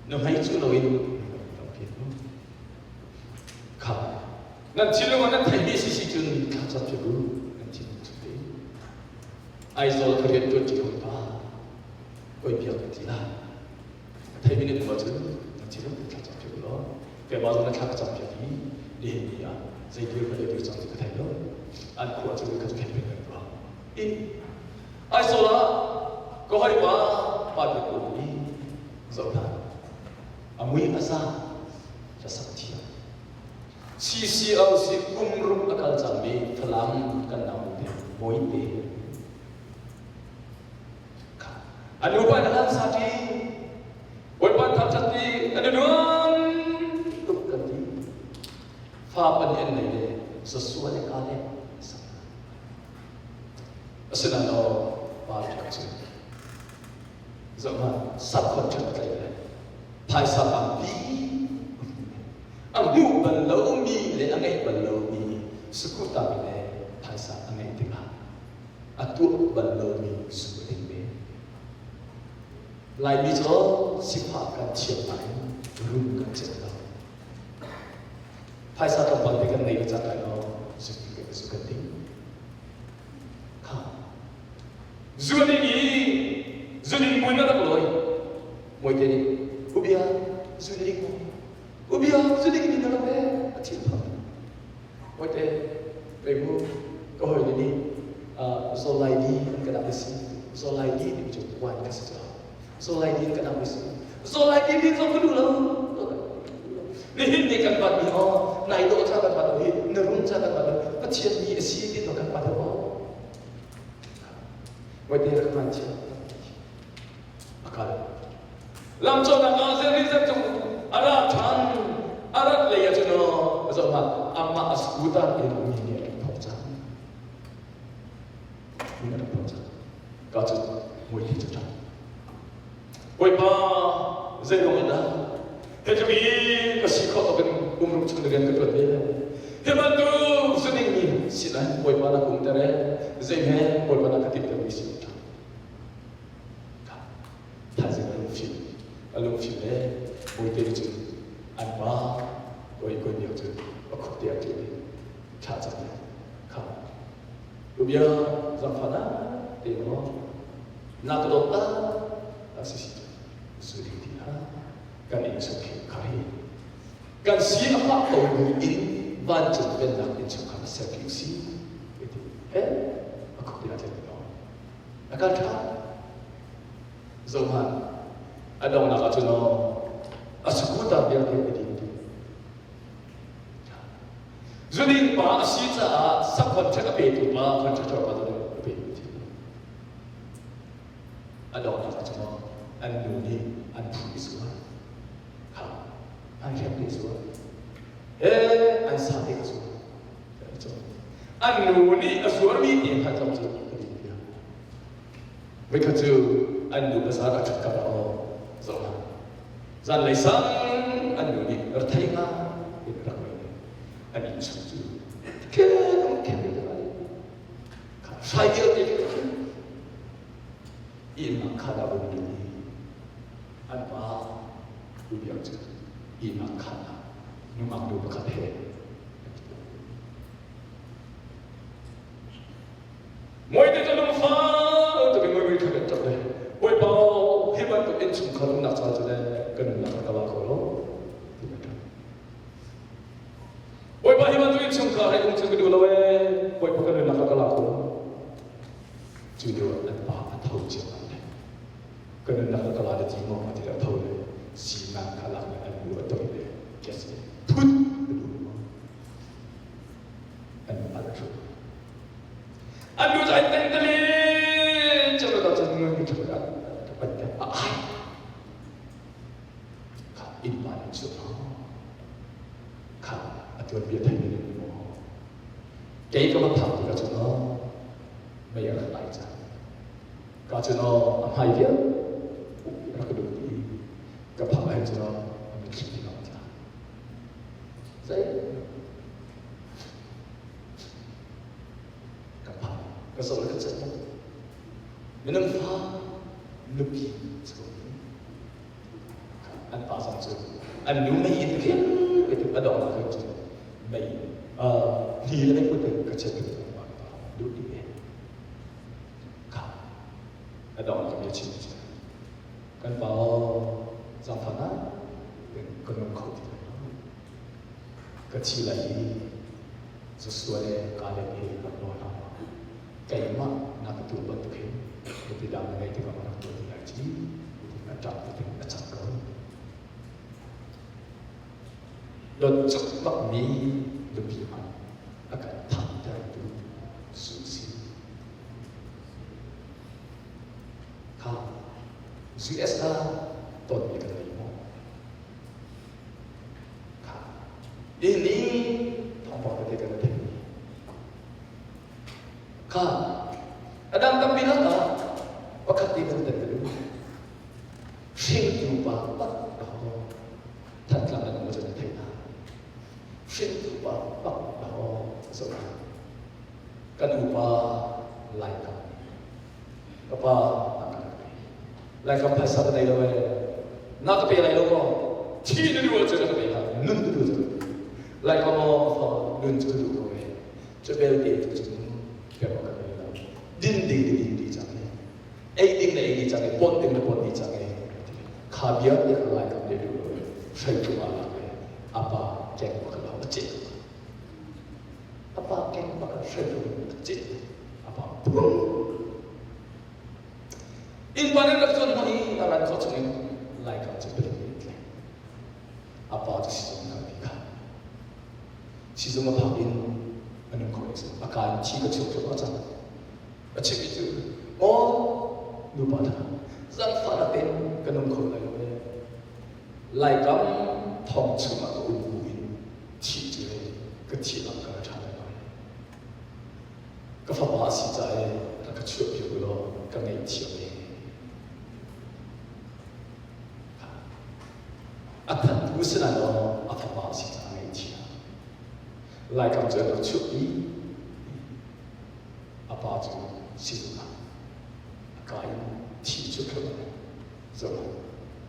Na hmai cu loin tampi ko. Kha nan thinlung ah nan theihmi si si cun thlacam cu bu nan thinlung cu te. Aizawl ka rian ṭuan ṭi hoi pa koi biak ka ti lai. A theimi nan um ahcun nan thinlung te thlacam cu law keimah zong na thla ka cam piak i nihin ni ah zei dir hmanh dir cang ti ka thei lo. An khua cu ka khen peng kan tuah. I Aizawl ah ka hoi pa pa biak um i zoh hna. A mui a za hlasak thiam. CCOC kum ruk a kal cangmi Falam kan nau te Mawite. A nu pa na hlan sa ṭi Bawipa thangṭhat ti an i nuam tuk kan ti. Fa pahnih an nei le Joshua le Caleb sak hna. Asinain aw pa ṭha cu zoh hmanh subcontract a tlaih le phaisa tampi a hmuh bal lomi le a ngeih bal lomi sukutak le phaisa a ngeih tikah a tuah bal lomi su a ding ve. Laimi cu sifah kan thiam nain rum kan cem lo. Phaisa tlawmpal te kan nei le cang lai lo zu zu kan ding. Kha. Zu ding i zu ding buin na rak lawi. Mawite nih ubia zu ding maw? Ubia zu ding mi na rak le a thil phak. Mawite kei mu ka hawi nih zawlai di an ka dak si. Zawlai di ti cu wine ka si caah. Zawlai di an ka dak si. Zawlai di mi zong ka duh lo. Nihin ni kan bat mi aw nai dawh ca kan bat hi na rum ca kan bat Pathian mi a si ti to kan bat aw. Mawite rak man chia. Akal. Lamcawhnak ah Jerusalem cung a ra ṭhan a rat lei ah cun zoh hmanh amah a scooter in mi nih a rak phawk cang. Mi nih a rak phawk cang. Ka cu muithli cu ṭap. Bawipa zei ruang in dah hi tluk i ka si khawh tawk in kum ruk chung rian ka ṭuan ve hi bantuk zu dingmi sinah Bawipa na kum ter ee zei he Bawipa na ka timh mi si Thaizing a lungfim a lungfim le bawite nih cun an pa kawi kawi biak cu a khuk te a ṭial i thlah cang le kha ubia zangfah na te maw na ka dawt ta a si si zu ding ti ha kan inn chung khi kha hi kan si a fah ko bu in vancung pennak inn chung kha ser ki si ti he a khuk te a ṭial A kal ṭhan. Zohhmanh, a donghnak ah cun aw, a sukuta vialte a ding dih. Zuding pa a si caah subcontract a petu pa contractor pa cu a pe ti. A donghnak ah cun aw, an nu nih an phu i sual. Kha. An hrem te zuar. He an sa te ka zuar. An nu nih a zuarmi te kha cam cu ka ti piak. Voikhat cu an nu bazar a ṭhut kar aw zoh hlah. Zanlei sang an nu nih rethei nga in rak ngei an inn chung cu khen khen kha hrai vialte khin inn ah khan a um i an pa U Biak cu inn ah khan ah nungak nu pakhat he Mawite cu lungfa tuk in mui kha kan ṭap le Bawipa hi bantuk innchungkhar umnak ca cu le kan nunnak ka la kho lo ti kan ṭap. Bawipa hi bantuk innchungkhar he um cu ka duh lo ee Bawipa kan nunnak ka la kho lo. Cu lio ah an pa a tho cio le ka nunnak ka la le ti maw a ti le a tho le sinak kha lak le an nu a toi le kes phut a duh maw an al ṭhut. An nu cu ai tengtali cem lo cun ngun ṭhut ah pan te a ai. Kha inn pa nih cu kha a tuanbia thei ning maw. Kei ka va phak tikah cun aw mei a rak lai cang. Ka cun aw a hmai vial rak ka duh ti ka phak ahhin cun aw a mitthli ti ka tla. Zei ka phan ka zoh le ka chet minung fa nupi cu an pa zong cu an nu mei in rian ka ti a dong ka cu mei ni le mei put ka chet duh ti kha a dong ka bia chim kan pa zangfah na kan nung kho ti Ka thi lai i Joshua le Kaleb he rak lawi hna. Keimah na ka tuah bantuk hin nupi dang na ngeih tikah rak tuah ti lai ci a ṭap ti a cang ko. Dawt cakmakmi nupi hmanh a kan thamtertu su si. Kha US ah tonmi kan ngei maw? Nihin thawngpang tete kan theih. Kha a dang tampi lakah pakhat te kan tel ka duh. Hringtu pa pak ho Thantlang an um cun na theih hna. Hringtu pa pak ho zoh hna. Kan upa Laikam. Ka pa Laikam phaisa ka nei lo ee. Na ka pe lai lo maw? Thi na duh ahcun na ka pe lai. Nun ka duh cun. Laikam maw fa nun cu ka duh ko ee. Cu belte tu cun pek awk ka nei lo. Din ding ka din dih cang ee. Ei ding na ei dih cang ee. Pawt ding na pawt dih cang ee. Kha bia te kha Laikam le duh lo ee. Hreitlung ah lak ee. A pa keng bak lo a ceh. A pa keng bak hreitlung a ceh. A pa Innpa nih rak tuan hmang i a ran khawh chungin Laikam cu palik nih an tlaih. A pa cu sizung kalpi kha. Sizung a phak in a nung kho a ka in thi ka chuak thluahmah cang. A chimmi cu, "Aw nupa hna, zaangfahnak tein ka nung kho lai lo ee. Laikam thong chungah ka um bu in thih cu ka thih ah ka ṭha lai lo. Ka fapa a si ca i rak ka chuahpiak u law ka ngaihthiam e. A thattu sinah law a fapa a si caah ngaihthiam. Laikam cu an rak chuahpi. A pa cu sizung ah a ka in thi cu thluah zoh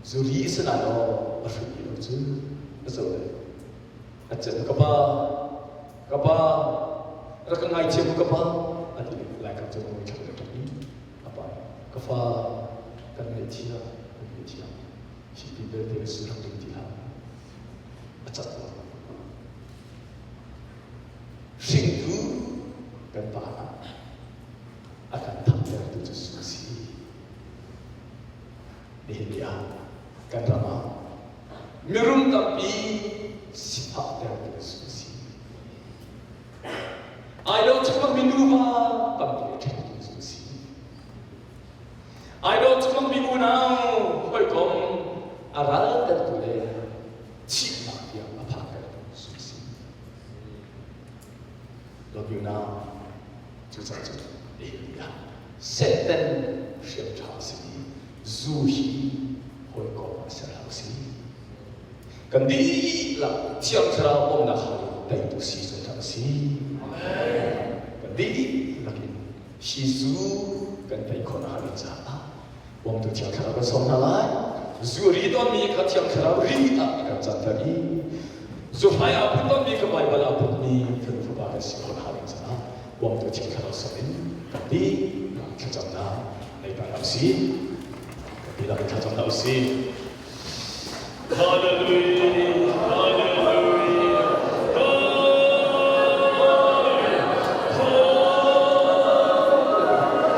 zuri sinah law a hruh lo cu a zoh le a cem ka pa Ka pa, rak ka ngaithiam u ka pa, a ti Laikam cu mui ṭhak le ṭap i a pa ka fa kan ngaihthiam, kan ngaihthiam. Hi ti belte ka si rak ding ti hlah. A cat lo. Hringtu kan pa hna a kan thamtertu cu su si. Nihin ni ah kan ram ah mirum tampi sifahtertu su si. Ai lo chungmangmi nuva tampi a ṭhentu su si. Ai lo chungmangmi unau hawikom a raltertu le thihnak. Cucaah cun nihin ah Satan hriam ṭha a simi zu hi hawikom ah ser hlah usih. Kan dihlak Thiang Thlarau bawmhnak hal in teitu si zungzal a si. Kan dihlak in hi zu kan tei khawh nakhnga ding caah bawmtu Thiang Thlarau kan sawm hna lai. Zu ri tawnmi kha Thiang Thlarau ri ah a kan canter i zuhrai aa put tawnmi kha Baibal aa putmi kan fapa kan si khawh nakhnga ding caah bawmtu Thiang Thlarau sawm in kan dihlak thlacamnak nei ta hna usih. Kan dihlak in thlacam hna usih. Hallelujah.